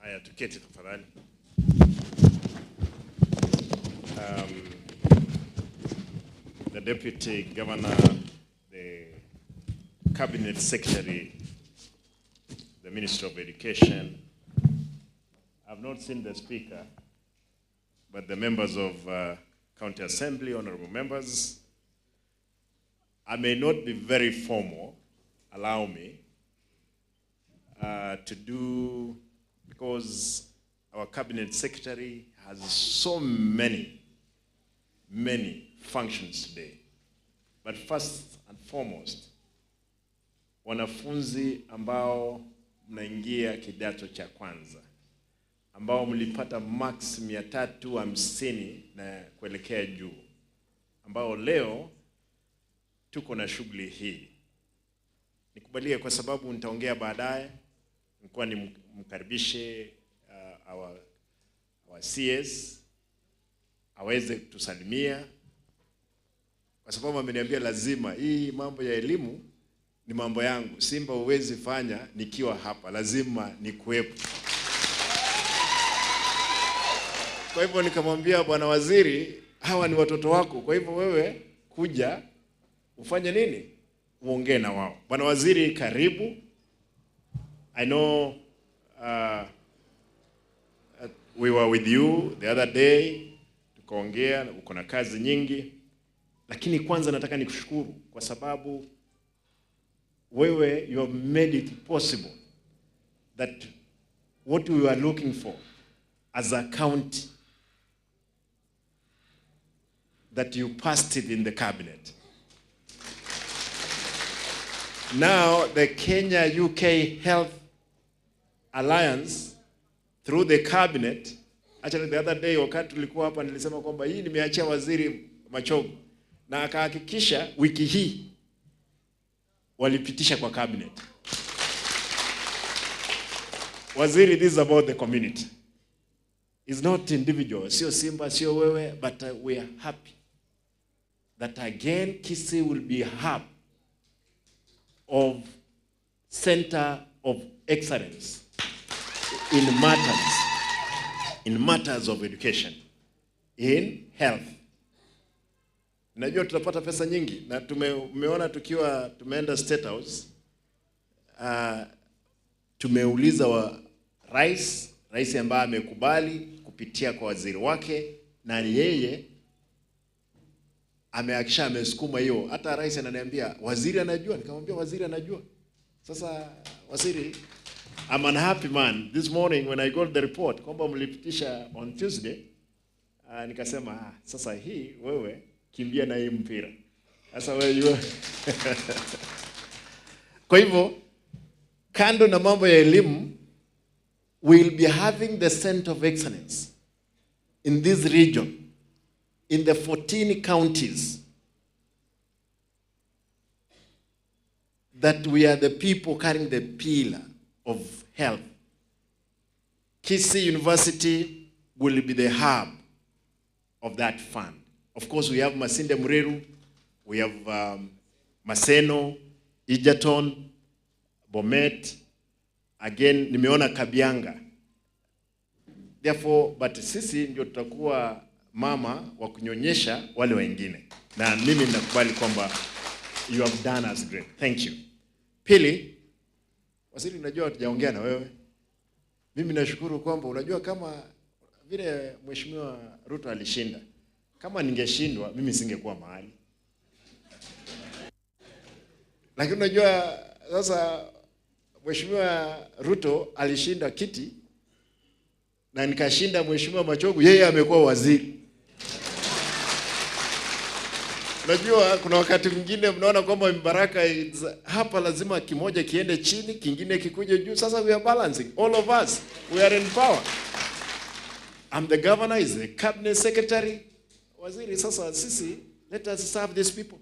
Haya, tuketi tafadhali. The Deputy Governor, the Cabinet Secretary, the Minister of Education. I've not seen the Speaker, but the members of County Assembly, honorable members. I may not be very formal, allow me to do, because our Cabinet Secretary has so many, many functions today. But first and foremost, wanafunzi ambao mnaingia kidato cha kwanza, ambao mlipata marks mia tatu hamsini na kuelekea juu, ambao leo tuko na shughuli hii. Nikubalie kwa sababu nitaongea baadaye, nilikuwa nimkaribishe our CS aweze kutusalimia, kwa sababu ameniambia lazima hii mambo ya elimu ni mambo yangu, Simba huwezi fanya nikiwa hapa, lazima nikuwepo. Kwa hivyo nikamwambia bwana waziri, hawa ni watoto wako, kwa hivyo wewe kuja ufanye nini, uongee na wao. Bwana waziri, karibu. I know we were with you the other day, tukaongea, uko na kazi nyingi, lakini kwanza nataka nikushukuru kwa sababu wewe you have made it possible that what we were looking for as a county, that you passed it in the cabinet. Now the Kenya UK Health Alliance through the cabinet, actually the other day wakati tulikuwa hapa nilisema kwamba hii nimeachia waziri Machogu, na akahakikisha wiki hii walipitisha kwa cabinet. Waziri, this is about the community. It's not individual, sio Simba, sio wewe, but we are happy that again Kisii will be a hub of center of excellence in matters of education, in health. Najua tutapata pesa nyingi na tumeona tukiwa tumeenda State House, tumeuliza wa rais, rais ambaye amekubali kupitia kwa waziri wake, na yeye amehakikisha amesukuma hiyo. Hata rais ananiambia waziri anajua, nikamwambia waziri anajua. Sasa waziri, I'm an happy man. This morning when I got the report kwamba mlipitisha on Tuesday, nikasema sasa hii wewe kimbia na hii mpira. Sasa wewe you Kwa hivyo kando na mambo ya elimu, we will be having the center of excellence in this region, in the 14 counties, that we are the people carrying the pillar of health. Kisii University will be the hub of that fund. Of course, we have Masinde Muliro, we have Maseno, Egerton, Bomet, again, nimeona Kabianga. Therefore, but sisi ndio tutakuwa mama wa kunyonyesha wale wengine. Na mimi ninakubali kwamba you have done us great. Thank you. Pili, waziri, unajua hatujaongea na wewe. Mimi nashukuru kwamba unajua kama vile Mheshimiwa Ruto alishinda. Kama ningeshindwa mimi singekuwa mahali. Lakini unajua sasa Mheshimiwa Ruto alishinda kiti na nikashinda Mheshimiwa Machogu, yeye amekuwa waziri. Unajua kuna wakati mwingine mnaona kwamba Mbaraka is, hapa lazima kimoja kiende chini, kingine kikuje juu. Sasa we are balancing. All of us, we are in power. I'm the governor, is the cabinet secretary. Waziri, sasa sisi, let us serve these people.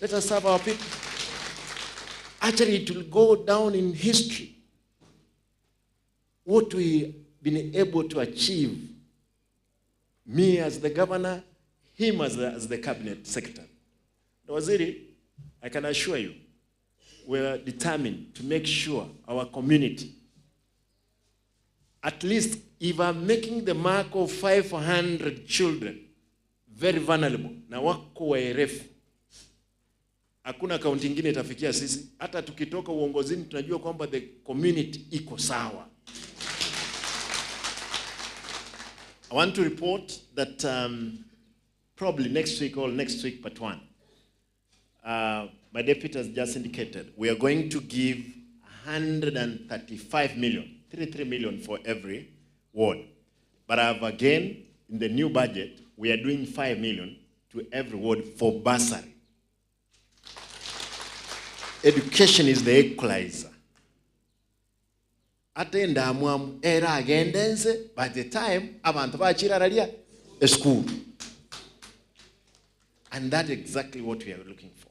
Let us serve our people. Actually, it will go down in history. What we been able to achieve, me as the governor, him as the cabinet secretary. The Waziri, I can assure you, we are determined to make sure our community, at least if I'm making the mark of 500 children, Very vulnerable na wako waerefu. Hakuna kaunti ingine itafikia sisi. Hata tukitoka uongozini tunajua kwamba the community iko sawa. I want to report that probably next week or next week part one, my deputy has just indicated we are going to give 135 million, 33 million for every ward. But I've again, in the new budget, we are doing 5 million to every ward for bursary. Education is the equalizer. Ate ndamwamu era agendenze by the time abantu bachirararia school. And that's exactly what we are looking for.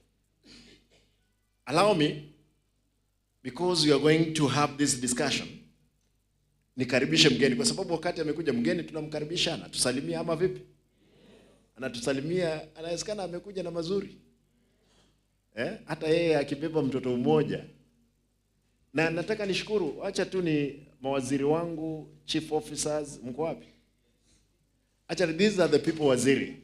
Allow me, because we are going to have this discussion, nikaribishe mgeni, kwa sababu wakati amekuja mgeni tunamkaribisha, anatusalimia ama vipi? Anatusalimia, anawezekana amekuja na mazuri. Hata yeye akibeba mtoto mmoja. Na nataka nishukuru, acha tu ni mawaziri wangu, chief officers, mko wapi? Actually, these are the people waziri.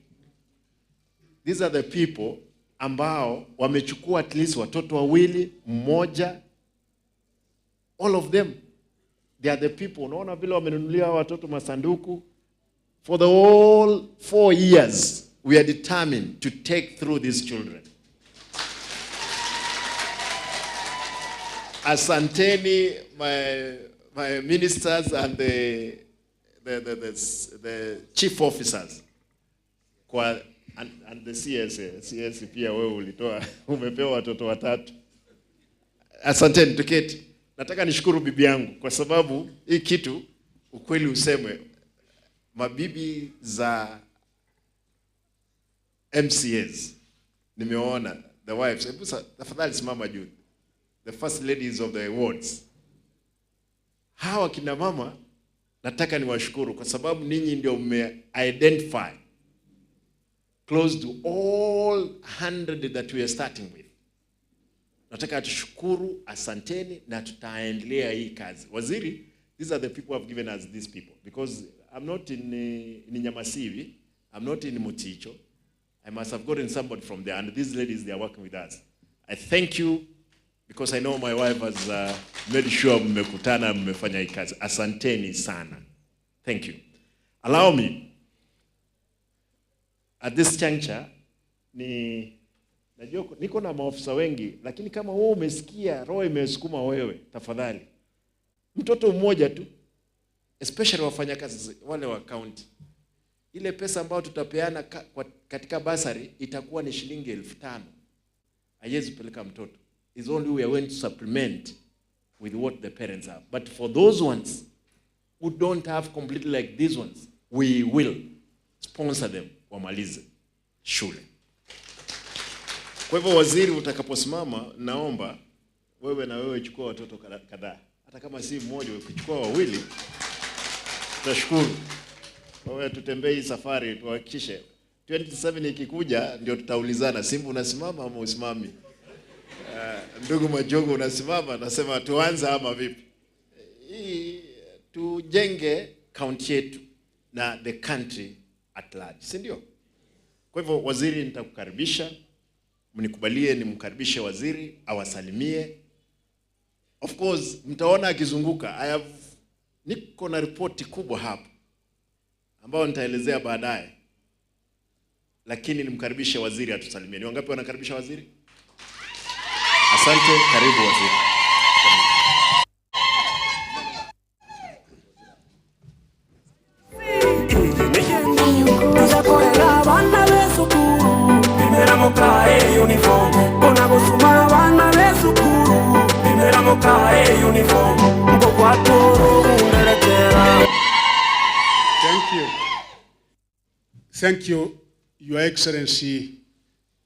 These are the people ambao wamechukua at least watoto wawili, mmoja. All of them. They are the people. Unaona vile wamenunulia watoto masanduku. For the whole 4 years, we are determined to take through these children. Asanteni, my ministers and the chief officers. Kwa, and the CS, CS pia wewe ulitoa, umepewa watoto watatu. Asanteni, tuketi. Nataka nishukuru bibi yangu kwa sababu hii kitu ukweli usemwe, mabibi za MCAs nimeona the wives, hebu tafadhali simama juu, the first ladies of the wards. Hawa kina mama nataka niwashukuru kwa sababu ninyi ndio mme identify close to all 100 that we are starting with. Nataka tushukuru, asanteni, na tutaendelea hii kazi. Waziri, these are the people who have given us these people, because I'm not in Nyamasivi, I'm not in Muticho. I must have gotten somebody from there, and these ladies, they are working with us. I thank you because I know my wife has made sure mmekutana, mmefanya hii kazi. Asanteni sana. Thank you. Allow me, at this juncture, ni najua niko na maofisa wengi, lakini kama wewe umesikia roho imesukuma wewe, tafadhali mtoto mmoja tu, especially wafanyakazi wale wa county, ile pesa ambayo tutapeana katika basari itakuwa ni shilingi 5,000. Haiwezi peleka mtoto. It's only we are going to supplement with what the parents have. But for those ones who don't have completely like these ones, we will sponsor them wamalize shule. Kwa hivyo waziri, utakaposimama, naomba wewe na wewe chukua watoto kadhaa. Hata kama si mmoja, ukichukua wawili, tutashukuru. Wewe tutembee hii safari tuhakikishe 27 ikikuja ndio tutaulizana, Simba unasimama ama usimami? Ndugu Majogo unasimama, nasema tuanze ama vipi? Hii tujenge county yetu na the country at large, si ndio? Kwa hivyo waziri, nitakukaribisha, mnikubalie nimkaribishe waziri awasalimie. Of course mtaona akizunguka. Niko na ripoti kubwa hapa ambayo nitaelezea baadaye, lakini nimkaribishe waziri atusalimie. Ni wangapi wanakaribisha waziri? Asante, karibu waziri. Thank you. Thank you, Your Excellency,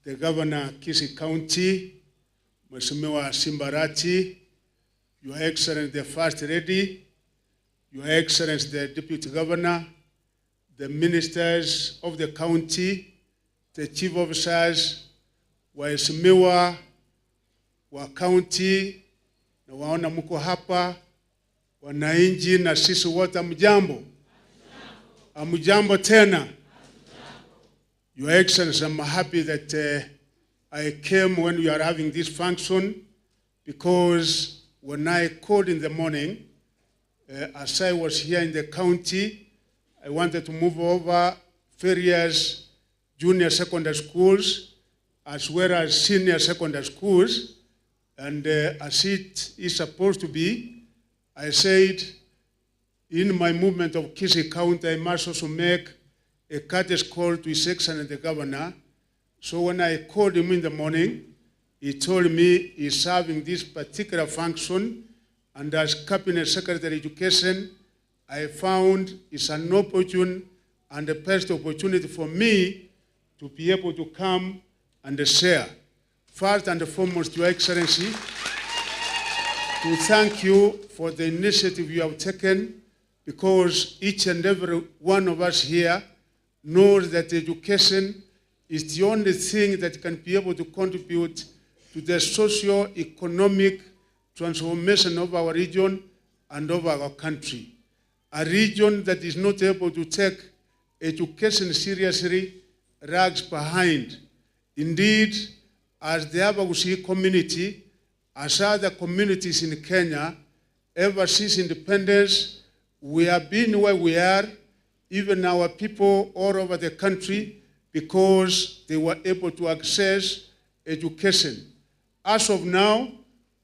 the Governor, Kisii County, Mheshimiwa Simba Arati, Your Excellency, the First Lady, Your Excellency, the Deputy Governor, the ministers of the county, the chief officers, waheshimiwa wa county, na waona mko hapa, wananchi na sisi wote, hamjambo? Hamjambo tena. Your Excellency, I'm happy that I came when we are having this function because when I called in the morning, as I was here in the county, I wanted to move over various junior secondary schools as well as senior secondary schools. And as it is supposed to be, I said, in my movement of Kisii County, I must also make a courtesy call to His Excellency the Governor. So when I called him in the morning, he told me he's having this particular function, and as Cabinet Secretary of Education, I found it's an opportune and the best opportunity for me to be able to come and share. First and foremost, Your Excellency, to thank you for the initiative you have taken, because each and every one of us here knows that education is the only thing that can be able to contribute to the socio-economic transformation of our region and of our country. A region that is not able to take education seriously lags behind. Indeed, as the Abagusii community, as other communities in Kenya, ever since independence, we have been where we are, even our people all over the country, because they were able to access education. As of now,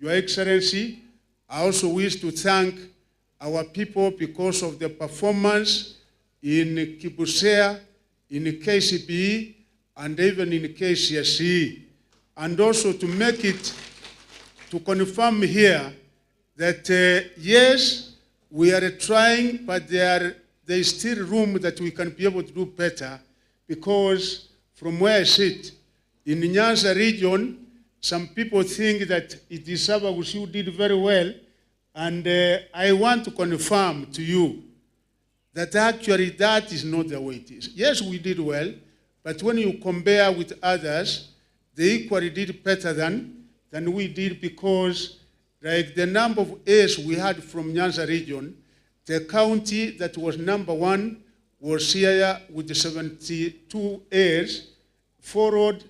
Your Excellency, I also wish to thank our people because of the performance in KPSEA, in KCPE, and even in KCSE. And also to make it, to confirm here that yes, we are trying, but there is still room that we can be able to do better, because from where I sit, in the Nyanza region, some people think that it is Abagusii who did very well, and I want to confirm to you that actually that is not the way it is. Yes, we did well, but when you compare with others, they equally did better than we did, because the number of A's we had from Nyanza region, the county that was number one was Siaya with 72 A's, followed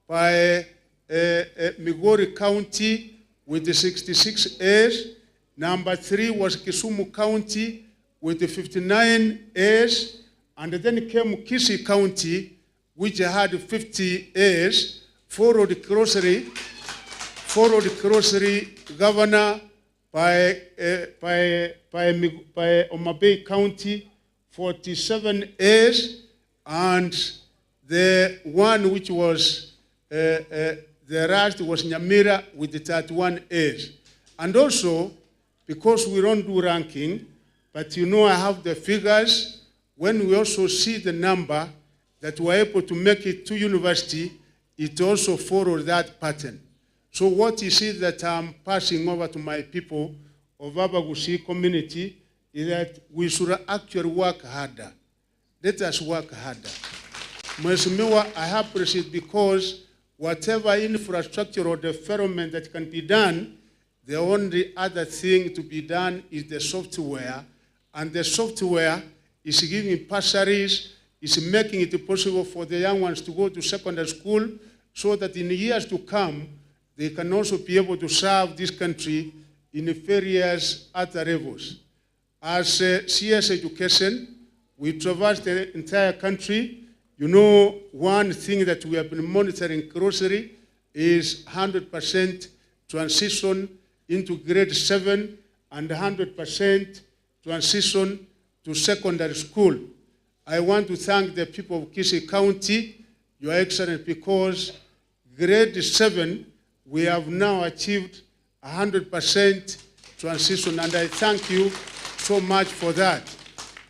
by Migori County with the 66 A's. Number 3 was Kisumu County with the 59 A's, and then came Kisii County, which had 50 A's, followed closely governor by Homa Bay County, 47 A's, and the one which was the rest was Nyamira with the 31 A's. And also, because we don't do ranking, but I have the figures, when we also see the number that we're able to make it to university, it also follows that pattern. So what you see that I'm passing over to my people of Abagusii community is that we should actually work harder. Let us work harder. Mheshimiwa, I appreciate because whatever infrastructure or development that can be done, the only other thing to be done is the software. And the software is giving bursaries, is making it possible for the young ones to go to secondary school so that in years to come, they can also be able to serve this country in various other levels. As CS Education, we traverse the entire country. One thing that we have been monitoring closely is 100% transition into grade 7 and 100% transition to secondary school. I want to thank the people of Kisii County, Your Excellency, because grade 7, we have now achieved 100% transition, and I thank you so much for that.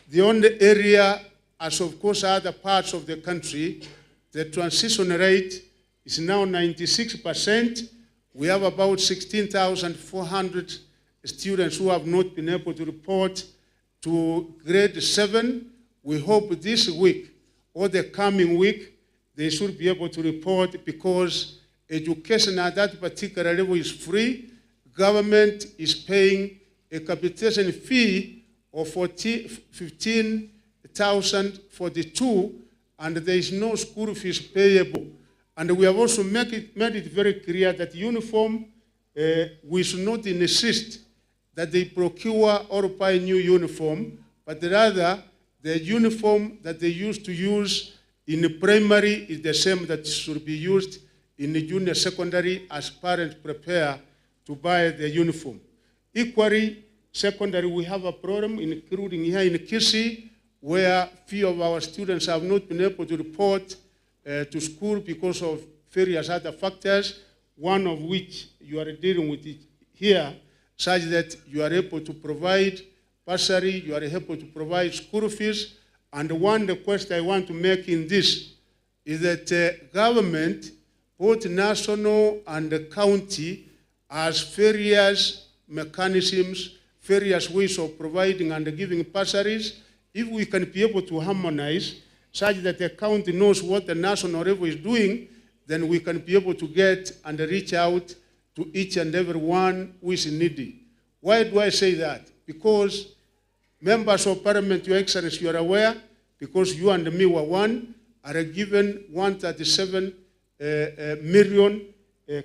The only area, as of course other parts of the country, the transition rate is now 96%. We have about 16,400 students who have not been able to report to grade 7. We hope this week or the coming week, they should be able to report, because education at that particular level is free. Government is paying a capitation fee of 15,042, and there is no school fees payable. And we have also make it, made it very clear that uniform, we should not insist that they procure or buy new uniform, but rather the uniform that they used to use in the primary is the same that should be used in the junior secondary as parents prepare to buy the uniform. Equally, secondary, we have a problem, including here in Kisii, where few of our students have not been able to report to school because of various other factors, one of which you are dealing with it here, such that you are able to provide bursary, you are able to provide school fees. And one request I want to make in this is that government, both national and the county, has various mechanisms, various ways of providing and giving bursaries. If we can be able to harmonize such that the county knows what the national level is doing, then we can be able to get and reach out to each and every one who is needy. Why do I say that? Because members of parliament, Your Excellency, you are aware, because you and me were one, are given 137 million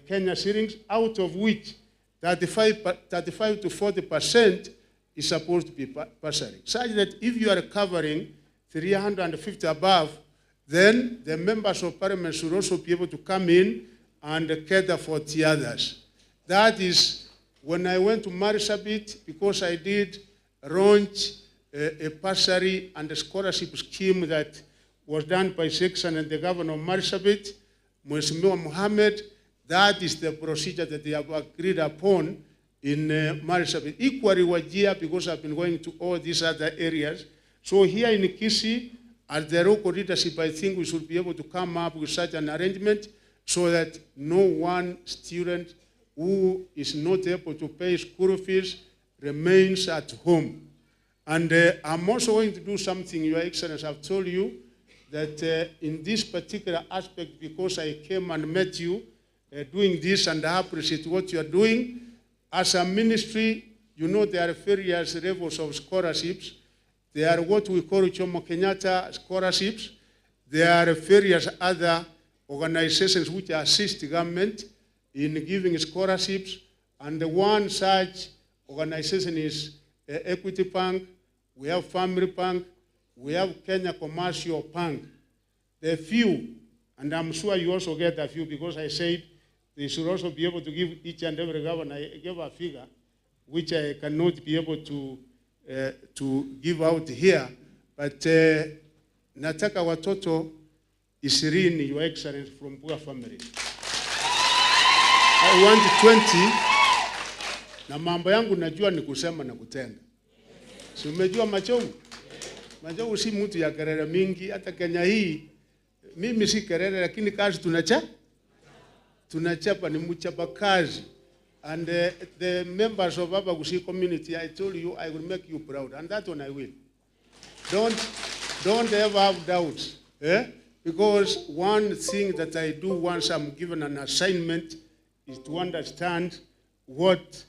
Kenya shillings, out of which 35 to 40% is supposed to be bursary. Such that if you are covering 350 above, then the members of parliament should also be able to come in and cater for the others. That is when I went to Marsabit, because I did launch a bursary and a scholarship scheme that was done by Section and the governor of Marsabit, Mheshimiwa Mohammed. That is the procedure that they have agreed upon in Marsabit. Equally Wajir, because I've been going to all these other areas. So here in Kisii, as the local leadership, I think we should be able to come up with such an arrangement so that no one student who is not able to pay school fees remains at home. And I'm also going to do something, Your Excellency, I've told you that in this particular aspect, because I came and met you doing this and I appreciate what you are doing. As a ministry, you know there are various levels of scholarships. There are what we call Jomo Kenyatta scholarships. There are various other organizations which assist the government in giving scholarships. And the one such organization is Equity Bank, we have Family Bank, we have Kenya Commercial Bank. The few, and I'm sure you also get a few because I said they should also be able to give each and every governor, I gave a figure, which I cannot be able to give out here, but nataka watoto 20, Your Excellency, from poor family. I want 20, na mambo yangu najua ni kusema na kutenda. Si umejua Machogu? Machogu si mtu ya kelele mingi, hata Kenya hii mimi si kelele, lakini kazi tunacha? Tunachapa, ni mchapa kazi. And the members of Abagusi community, I told you I will make you proud, and that one I will. Don't ever have doubts. Because one thing that I do once I'm given an assignment is to understand what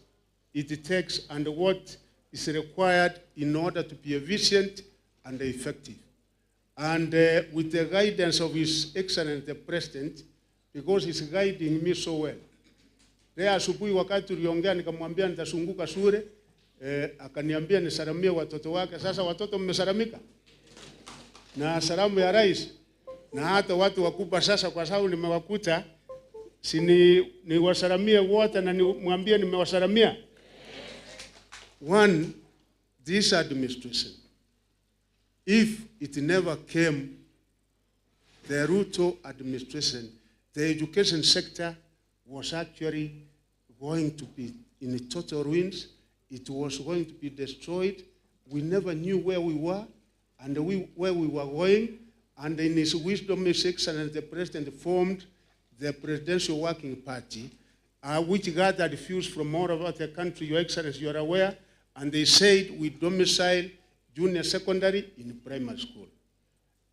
it takes and what is required in order to be efficient and effective. And with the guidance of His Excellency the President, because he's guiding me so well. Leo asubuhi wakati tuliongea nikamwambia nitazunguka shule, akaniambia nisalamie watoto wake. Sasa watoto mmesalamika? Na salamu ya rais na hata watu wakubwa sasa, kwa sababu nimewakuta, si niwasalamie wote na nimwambie nimewasalamia. One, this administration, if it never came, the Ruto administration, the education sector was actually going to be in total ruins. It was going to be destroyed. We never knew where we were and where we were going. And in his wisdom, His Excellency the President formed the Presidential Working Party, which gathered views from all over the country, Your Excellency, you are aware, and they said we domicile junior secondary in primary school.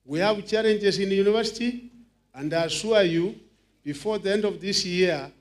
We have challenges in the university, and I assure you, before the end of this year,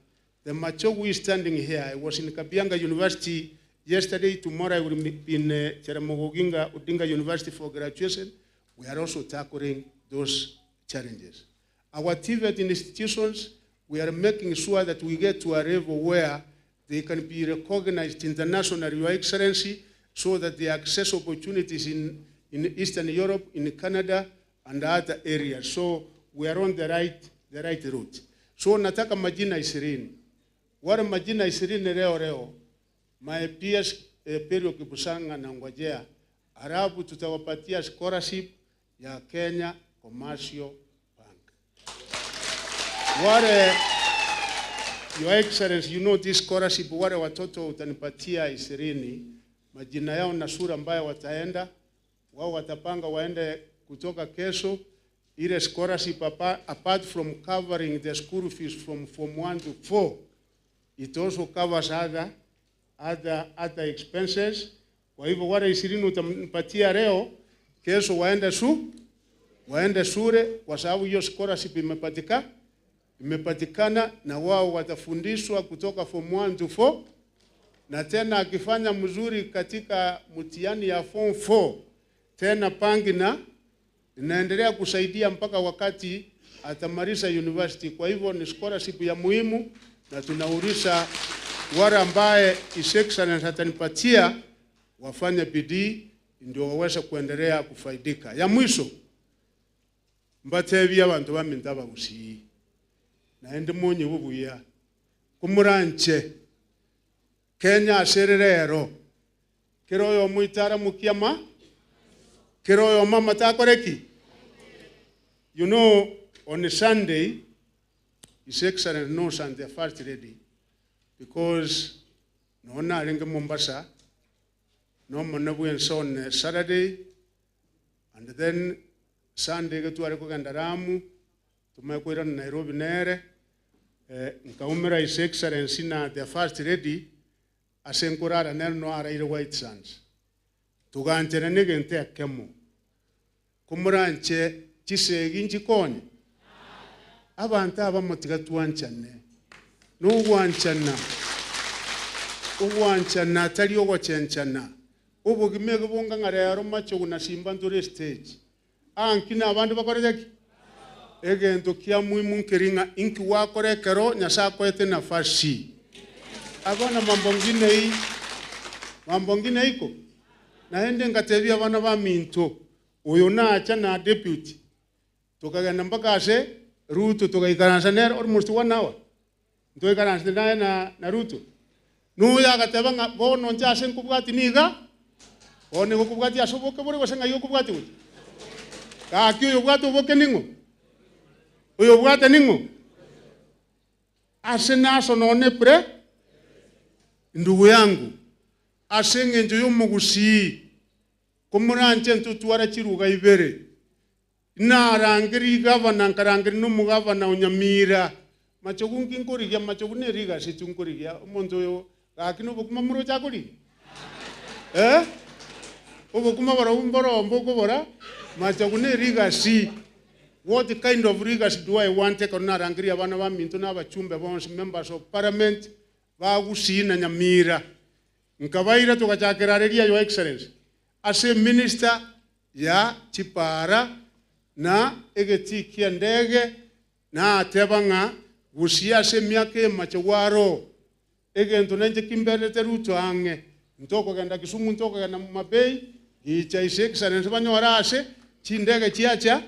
the Machogu is standing here. I was in Kabianga University yesterday. Tomorrow I will be in Jaramogi Oginga Odinga University for graduation. We are also tackling those challenges. Our TVET institutions, we are making sure that we get to a level where they can be recognized internationally, Your Excellency, so that they access opportunities in, in Eastern Europe, in Canada, and other areas. So we are on the right, the right route. So nataka majina ishirini. Wale majina ishirini leo leo, my peers eh, Perio Kibusanga na Ngwajea, halafu tutawapatia scholarship ya Kenya Commercial Bank. Wale Your Excellency, you know this scholarship, wale watoto utanipatia ishirini, majina yao na sura ambayo wataenda wao, watapanga waende kutoka kesho. Ile scholarship apart from covering the school fees from form 1 to 4, it also covers other, other, other expenses. Kwa hivyo wale ishirini utanipatia leo, kesho waende su waende shule, kwa sababu hiyo scholarship imepatikana imepatikana na wao watafundishwa kutoka form 1 to 4, na tena akifanya mzuri katika mtihani ya form 4 tena pangi na inaendelea kusaidia mpaka wakati atamaliza university. Kwa hivyo ni scholarship ya muhimu, na tunauliza wale ambaye His Excellency atanipatia wafanye bidii ndio waweze kuendelea kufaidika. Ya mwisho mbatebia abantu baminto abagusii naende monye bubuya kumuranche Kenya ase rero kero oyo moitara mukiama kero oyo mama takoreki. You know, on Sunday His Excellency knows I'm the first lady because noona arenge Mombasa no mono bwense on Saturday and then Sunday getware kogenda Lamu tumanye koirana Nairobi nere eh, nkaumera His Excellency na the first lady ase nkorara nere no araire White Sands tuganchera na egento ekemo komoranche chisegi nchikonye abanto abamo tiga twanchane nogwanchana ogwanchana atari ogochenchana obogima ege bonga ng'a rero machogu na simba ntore stage anki na abande bakorete ki egento kia muhimu nkeri ng'a inki wakora ekero Nyasaye akoete nafasi abana mambo ngine hii mambo ngine iko naende ngatebia abana ba minto oyo nacha na deputy tukagenda mpaka ase Ruto tugaikaransa nere almost one hour ntoikaransa naye na, na Ruto nuya agateba ng'a bono nche ase nkobwati niga bono nigo okobwati ase oboke bore gose ng'ai okobwati gocha gaki oyo obwate oboke ning'o oyo obwate ning'o ase naso nonye pre ndugu yangu ase eng'encho ya omogusii komoranche ntotware chiruga ibere narangeri gavana nkarangeri na omogavana o Nyamira machogu nki nkorigia machogu na erigasi tu nkorigia omonto oyo gaki na obokima moroche akorigia eh obokima barobwo mborombe okobora machogu na erigasi. What kind of legacy do I want ekero narangeria abana baminto na abachumbe bonsi members of parliament ba Gusii na Nyamira nkabaira togachakera areria your excellency ase minister ya chipara na egetii kia endege nateba ng'a Gusii ase emiaka emache gwaro egento nainche kimberete Ruto ang'e ntokogenda Kisumu ntokogenda Mabei gicha His Excellency banyore ase chindege chiacha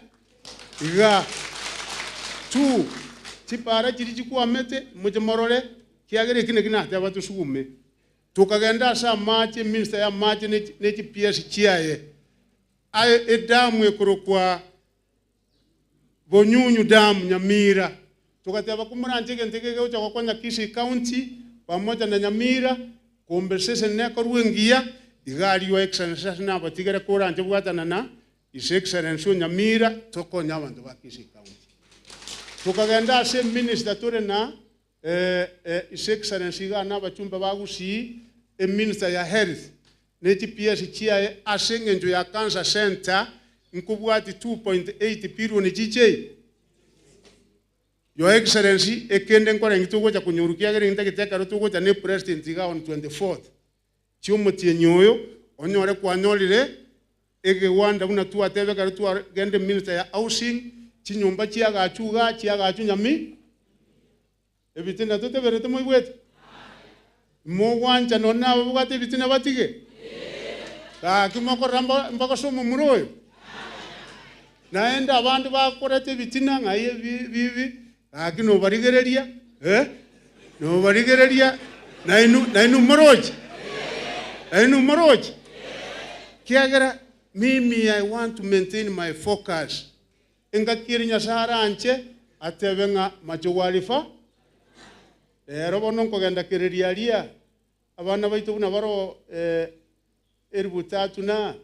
iga two chipara chiri chikwamete moche morore kiagera eki naki nateba tosugume tokagenda ase amache minister ya amache ne chi PS chiaye aye edamu ekorokwa Bonyunyu Dam Nyamira togateba komoranche egento eke gegocha gokonya Kisii County pamoja na Nyamira compensation nekorwa engiya iga aria Your Excellency ase nabatigere koranche bwatana na His Excellency o Nyamira tokonye abanto ba Kisii County. Tokagenda ase minister tore na eh, eh, His Excellency iga na abachumbe ba Gusii eminister ya health ne chi PS chiaye ase eng'encho ya cancer center nkobwati 2.8 billion chiche Your Excellency ekende nkore ngi togocha konyoru kiagera ntagete ekero togocha ne president iga on 24th chiomotienyi oyo onyore kwanyorire egewanda buna twateba ekero twagende minister ya housing chinyomba chiagachwa igaa, chiagachwa nyami, ebitina toteberete moigwete? Mogwancha nonye nababwate ebitina batige? Gaki mokorora mba mbagose omomura oyo? Naende abande bakoreta ebitina ng'ai ebi bibi, gaki nobarigereria eh, nobarigereria nainwe nainwe moroche? Nainwe moroche? Kiagera mimi I want to maintain my focus. Engaki ere Nyasae aranche atebe ng'a mache gwarifa, rero bono nkogenda kereria aria, abana baito buna baro elifu tatu na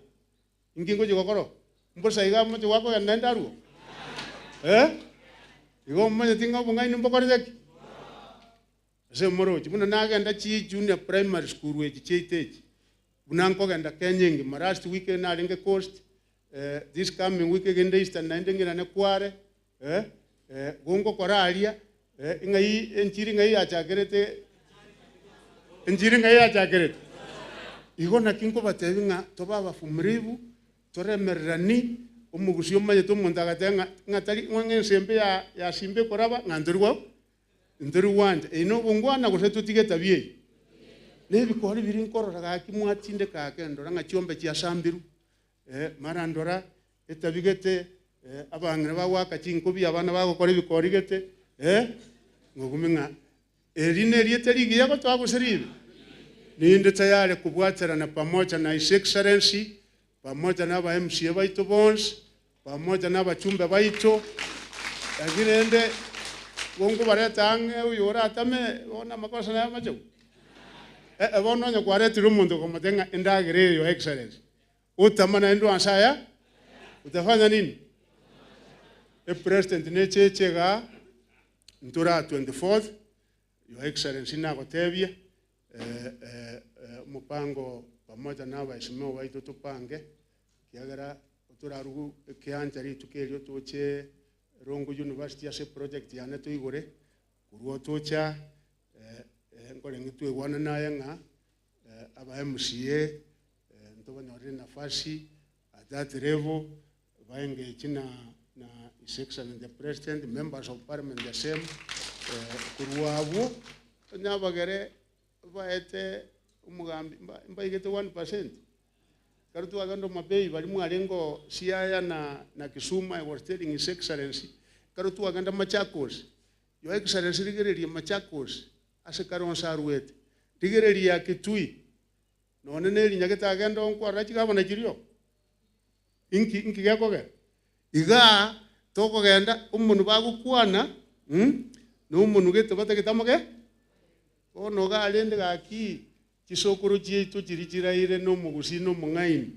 inki ngochia gokora? Mbosa iga moche gwakogenda naende arwo? Eh? Igo omanyeti ng'a obong'aini mbokorete ki? Ase moroche, buna nagenda chi junior primary school echi chiaito echi, buna nkogenda Kenya engima, last week narenge Coast, this coming week egende Eastern naende ng'irane Kware, gongokora aria, ng'ai enchiri ng'ai yachakerete, enchiri ng'ai yachakerete? Igo naki nkobatebia ng'a tobe abavumilivu, Toremererani, omogusii omanyete omonto agateba ng'a ng'a tari ng'a ensembe ya ya simba ekoraba ng'a ntori gwa ntori gwancha. Eye nobongwana gose totige etabia eye? Nebikori biria nkorora gaki mwatindeka ake ndora ng'a chiombe chiasambirwe, mara ndora etabi gete, abang'ina bagoaka chinkobi abana bagokora ebikori gete, ngogumia ng'a Eri nerieta rigiya gotoa gose ribe? Ninde tayari kobwaterana pamoja na His Excellency, pamoja na aba MCA baito bonsi, pamoja na abachumbe baito, lakini rende gonkobareta ang'e oyo oratame bono amakosa naye amache gwe. Eh, bono onye kwaretire omonto okomotebia ng'a endagera eye Your Excellency, otama naende onse aya, utafanya nini? Epresident necheche igaa. Ntora 24th, Your Excellency nagotebie omopango pamoja na abaesimeo baito topange, ekiagera torarugu ekiancha rituko erio toche Rongo University ase eproject yane toigore, korwa tocha nkorenge tweigwane naye ng'a aba MCA ntobanyorere nafasi at that level. Ba engage na na His Excellency the President, members of parliament the same, korwa abwo onye abagere baete omogambi mba mbaigete 1%. Ekero twagenda Homa Bay baria mwarenge oo Siaya na na Kisumu I was telling His Excellency, ekero twagenda Machakos, Your Excellency rigereria Machakos ase kare onsi arwete, rigereria Kitui, nonye na erinya getagenda oo nkwarora chigavana chiria oo. Inki, inki gekogera? Igaa tokogenda omonwe bagokwana mm, na omonwe gete batagete amoge? Bono igaa rende gaki chisokoro chiaito chiria chiraire na omogusii na omong'aini,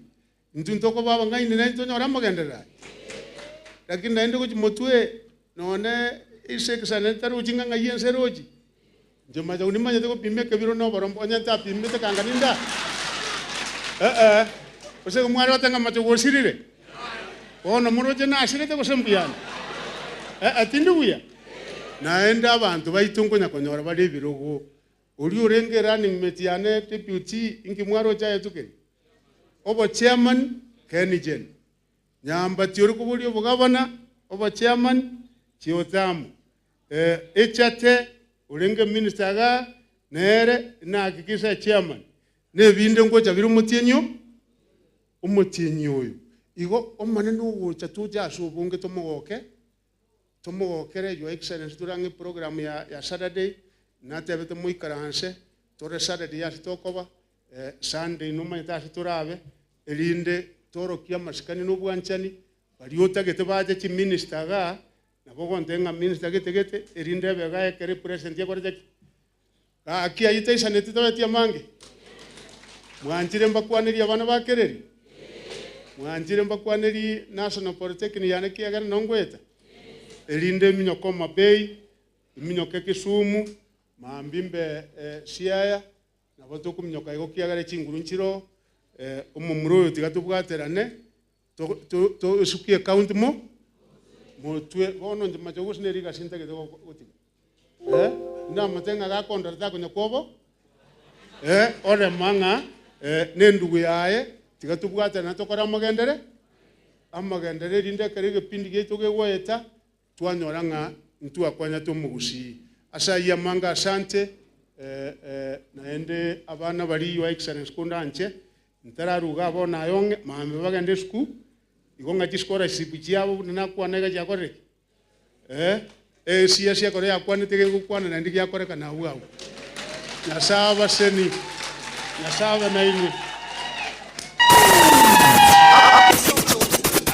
intwe ntokoba abang'aini naintwe tonyore amagenderero aya? Lakini naende gochia motwe nonye ase egesani tarochi ng'a ng'ai ense erochi, inche macha nimanyete gopima ekebiro na oborombe, onye ntapimete kanga ninde aa? Eh-eh, gose igo mware goteba ng'a macha gosirire? Bono moroche nasirete gose mbuya ande? Eh-eh, tindi buya. Naende abanto baito nkonya konyora bare ebirogo, oria orenge erunning mate yane deputy, inki mwaroche ayetukeire? Obochairman, Kengen. Nyambati ore koboria obogavana, obochairman, Chiotamu. Echate orenge minister igaa nere nahakikisha chairman na ebinde ngocha bire omotienyi o omotienyi oyo. Igo Omonene ogocha toche ase obonge tomogoke, tomogokere your excellency tore ang'e program ya ya Saturday, natebete moikaranse tore Saturday ase tokoba, Sunday nomanyete ase torabe, erinde torokie amasikani na obwanchani, baria otagete bache chiminister igaa, Nabo ogontebia ng'a minister gete gete, erinde ebe igaa ekero epresident ekorete ki? Gaki ayio taisaneti tabeti amange? Mwanchire mbakwanerie abana ba Kereri? Mwanchire mbakwanerie National Polytechnic yane kiagera nao ngoeta? Erinde eminyoke Homa Bay, eminyoke Kisumu, mambia mbe Siaya, nabo tokominyoka igo kiagera chinguru nchiroo, omomura oyo tiga tobwaterane, Tosukie ecounty mo motwe bono inche mache gose nere egasi ntagete gotiga eh, ndamotebie ng'a gakondora takonya kwobo eh, orema ng'a eh, nendugu yaye tiga tobwatane tokore amagendere. Amagenderero erinde ekero egepindi giaito gegoeta, twanyora ng'a ntwakonyete omogusii. Ase ayio amange asante, naende abana baria Your Excellency kondanche, ntararuga abwo bono aye ong'e, mambia bagende esukuru, igo ng'a chischolarship chiabo buna nakwana iga chiakorire ki? Eh, esiasi ekero yakwanete gegokwana naende giakorekana agwo agwo. Nyasae abaseni, Nyasae abe nainwe.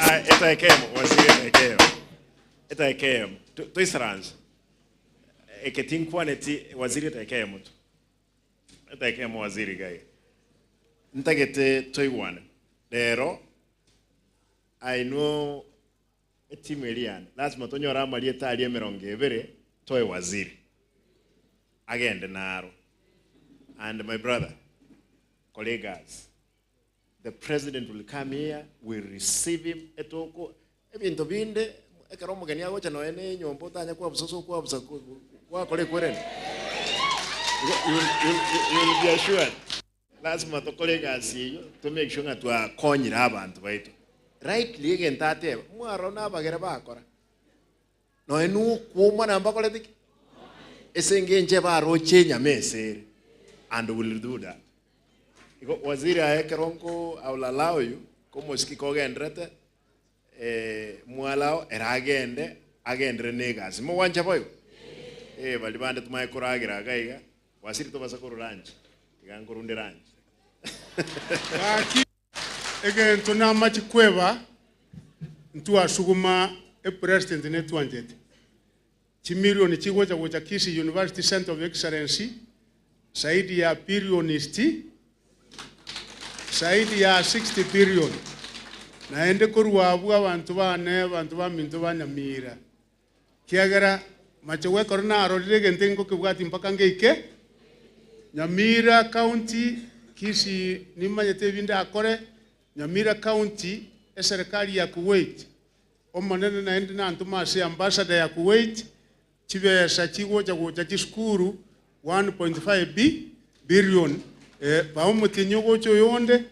Ah, etageka eyemo, waziri etageka eyemo. Etageka eyemo. To- Toisaranse. Eke tinkwaneti waziri etageka eyemo tu. Etageka eyemo waziri iga iga. Ntagete toigwane. Rero, I know Etimu eria yane, lasima tonyore amarieta aria emerongo ebere toe waziri agende naro. And my brother, kora egasi. The president will come here, we receive him, etoko ebinto binde ekero omogeni agocha nonya na enyomba otanya kwabusa ase okwabusa gwakora ekwerende. You will, you will, you will be assured. Lasima tokore egasi eyio to make sure ng'a twakonyire abanto baito. Rightly egento ateba, mwarora na abagere bakora, nonya na okwomwa nabo bakorete ki? Ase engencho ebaroche enyama ase ere and will do that. Igo waziri aye ekero nko I will allow you, komosiki kogenderete mwalao ere agende, agenderere na egasi. Mogwancha boigo? Eh, baria bande tomanye koragera iga iga, Wasiri tobasa korwa lunch, tiga nkorunde lunch. Gaki egento namache kweba ntwasuguma epresident netwanchete chimilioni chigocha gocha Kisii University Centre of Excellency zaidi ya billion sti zaidi ya 60 billion naende korwa abwo abanto bane abanto baminto ba Nyamira Kiagera mache gwekora narorire egento ngokebwatia mpaka ngeike Nyamira County, Kisii nimanyete ebi ndakore Nyamira County, eserekari ya Kuwait, Omonene naende nantome ase ambassador ya Kuwait, chibesa chigocha gocha chisukuru 1.5 bi billion, eh, bao omotienyi ogocha oyonde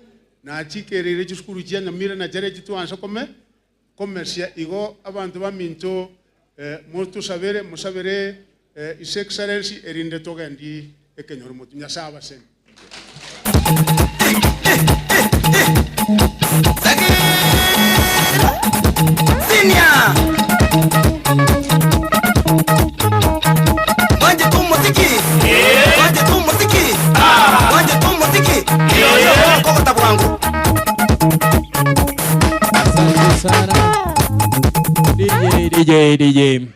nachikereire chisukuru chia Nyamira na chiria chitwansa kome Komesia igo abanto baminto, motosabere, mosabere His Excellency erinde togendie ekenyoro motwe. Nyasae abasemi. Asante sana DJ, DJ, DJ.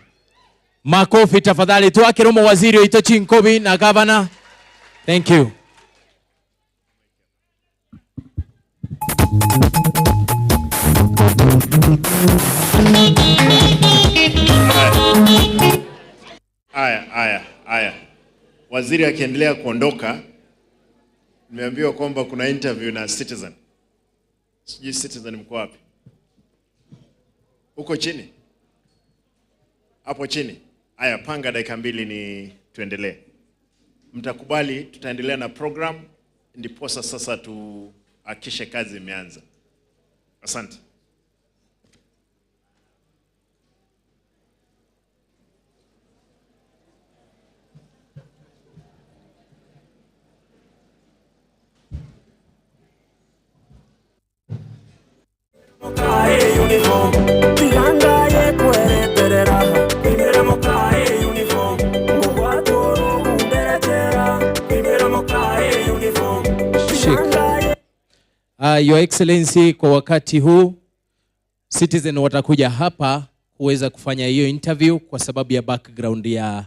Makofi tafadhali twakire omowaziri oito Chinkobi na gavana. Thank you. Aya, aya, aya. Waziri akiendelea kuondoka, nimeambiwa kwamba kuna interview na Citizen. Sijui Citizen mko wapi? Huko chini? Hapo chini? Aya, panga dakika mbili ni tuendelee. Mtakubali tutaendelea na program ndiposa sasa tuhakikishe kazi imeanza. Asante. Shik. Your Excellency, kwa wakati huu Citizen watakuja hapa kuweza kufanya hiyo interview kwa sababu ya background ya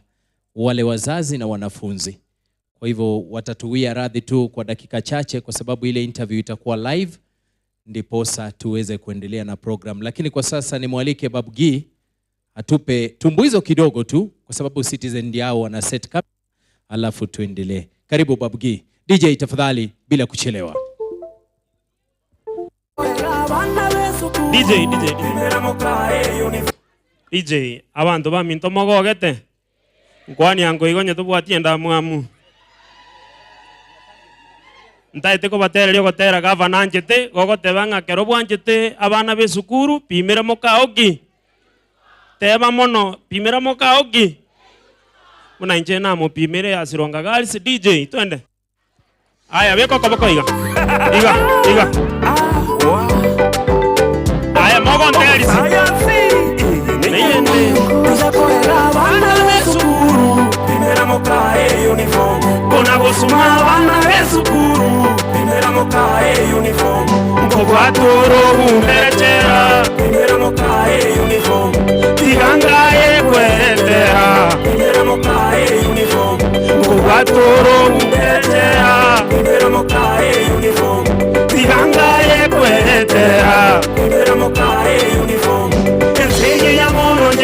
wale wazazi na wanafunzi. Kwa hivyo watatuwia radhi tu kwa dakika chache kwa sababu ile interview itakuwa live, ndiposa tuweze kuendelea na program. Lakini kwa sasa nimwalike Babgi atupe tumbuizo kidogo tu kwa sababu Citizen ndio wana set up, alafu tuendelee. Karibu Babgi. DJ tafadhali bila kuchelewa. DJ, DJ, DJ. DJ, abanto baminto mogogete? Nkwani ango igo onye tobwati endamwamu. Ntaete kobatereria ogotera gavana anchete, gogoteba ng'a ekero bwanchete abana b'esukuru, pimera mokao ki? Teba mono, pimera mokao ki? Buna inche namopimire ase Ronga Girls, DJ, twende. Aya, beka okoboko iga, iga, iga. Aya, mogonterisia.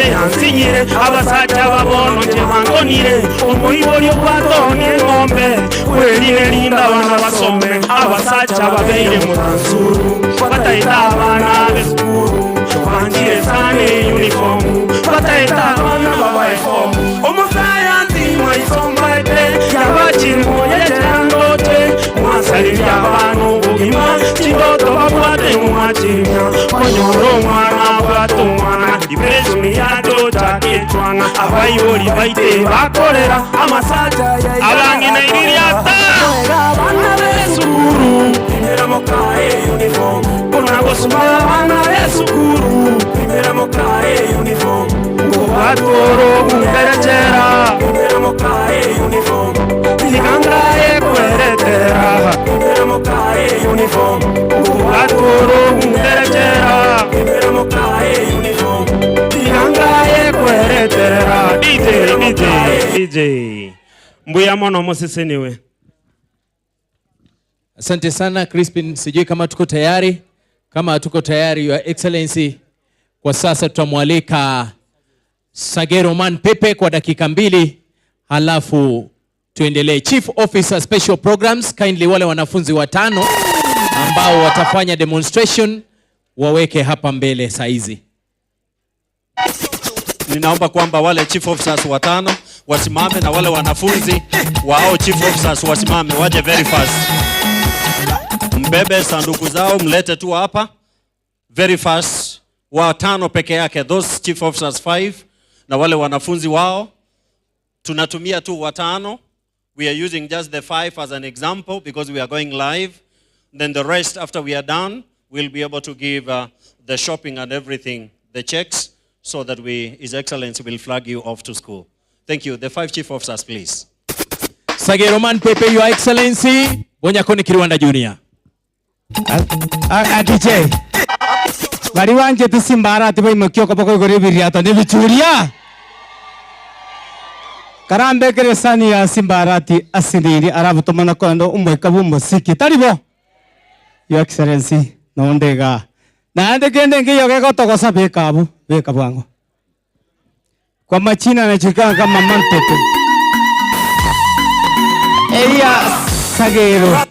Yansinyire abasacha babono nche bangonire omoibori obwatoni eng'ombe bwerire rinda abana basome abasacha babeire motansuru bataeta abana b'esukuru banjire sana uniform bataeta abana babae fomu omosayansi mwaisombaete yabachimoye cherandoche mwasariria abana obogima chindoto babwate mwachimia onyora omwana abwate omwana depression yatochakechwana abaibori baite bakorera amasacha abang'ina iririata abana b'esukuru onagosoma abana b'esukuru ngobatoro gumberechera tigangaye kweretera ngobatoro gumberechera tigangaye kweretera DJ DJ DJ mbuya mono moseseniwe. Asante sana Crispin, sijui kama tuko tayari. Kama hatuko tayari, Your Excellency, kwa sasa tutamwalika Sagero Man Pepe kwa dakika mbili, halafu tuendelee. Chief Officer Special Programs, kindly wale wanafunzi watano ambao watafanya demonstration waweke hapa mbele saizi. Ninaomba kwamba wale chief officers watano wasimame na wale wanafunzi wao chief officers wasimame waje very fast. Mbebe sanduku zao mlete tu hapa very fast, watano peke yake, those chief officers 5 na wale wanafunzi wao. Tunatumia tu watano. We are using just the 5 as an example because we are going live. Then the rest, after we are done, we'll be able to give the shopping and everything, the checks, so that His Excellency will flag you off to school. Thank you. The 5 chief officers, please. Sagero Man Pepe, Your Excellency, Bonyakoni Kirwanda Junior. DJ. Bari wanje tisimbara ati baimokio koboko igoro ebiriato nebichuria. Karambekere sani ya Simbarati asiniri arabutomana kondo umweka bw'umuziki taribo. Your Excellency, nondega. Naende kende ngiyo gegotogosa bekabu, beka bwango. Kwa machina anajulikana kama Manpepe. Eya Sagero.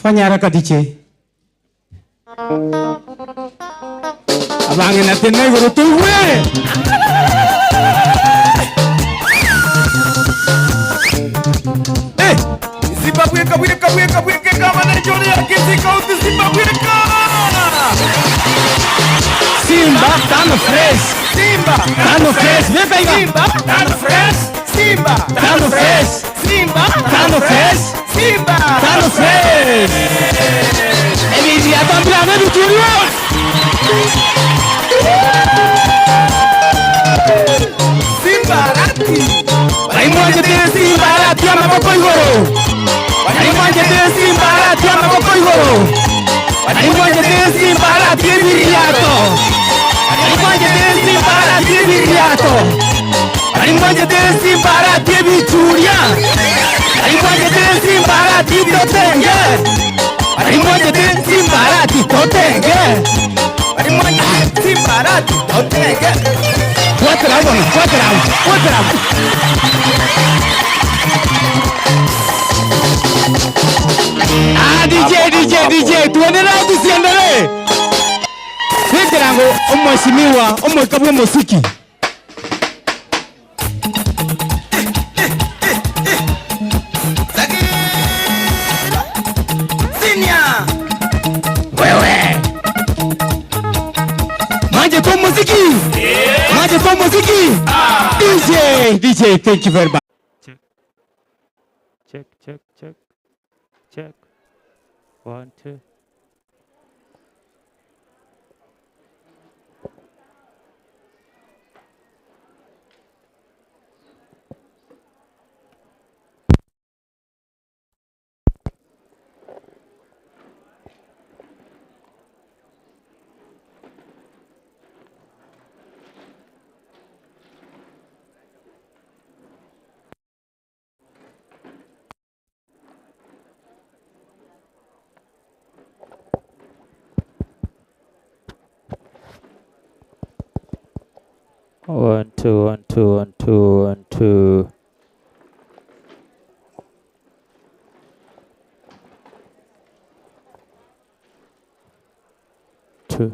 Fanya haraka DJ. Abange na tena igoro tuwe. Eh, Zimbabwe kabwe kabwe kabwe kama Nigeria kisika uti Zimbabwe ka. Simba tano fresh. Simba tano fresh. Vipi hivi? Simba tano fresh. Simba tano fresh. Simba tano fresh. Simba tano fresh. Ebi ya tambla na bichurio. Simba rati. Baimwanje te Simba rati amaboko igoro. Baimwanje te Simba rati amaboko igoro. Baimwanje te Simba rati ebiriato. Baimwanje te Simba rati ebiriato. Baimwanje te Simba rati ebichuria. Baimwanje te Simba rati totenge. Baimwanje te Simba rati totenge. Baimwanje te Simba rati totenge. Cuatro, cuatro, cuatro. Ah, DJ, DJ, DJ, tuendelee tusiendelee? Fikirango omheshimiwa omweka bwa muziki. Mwanjete omosiki? DJ, DJ, thank you very much. Check. Check, check, check. Check. One, two. One, two, one, two, one, two, one, two.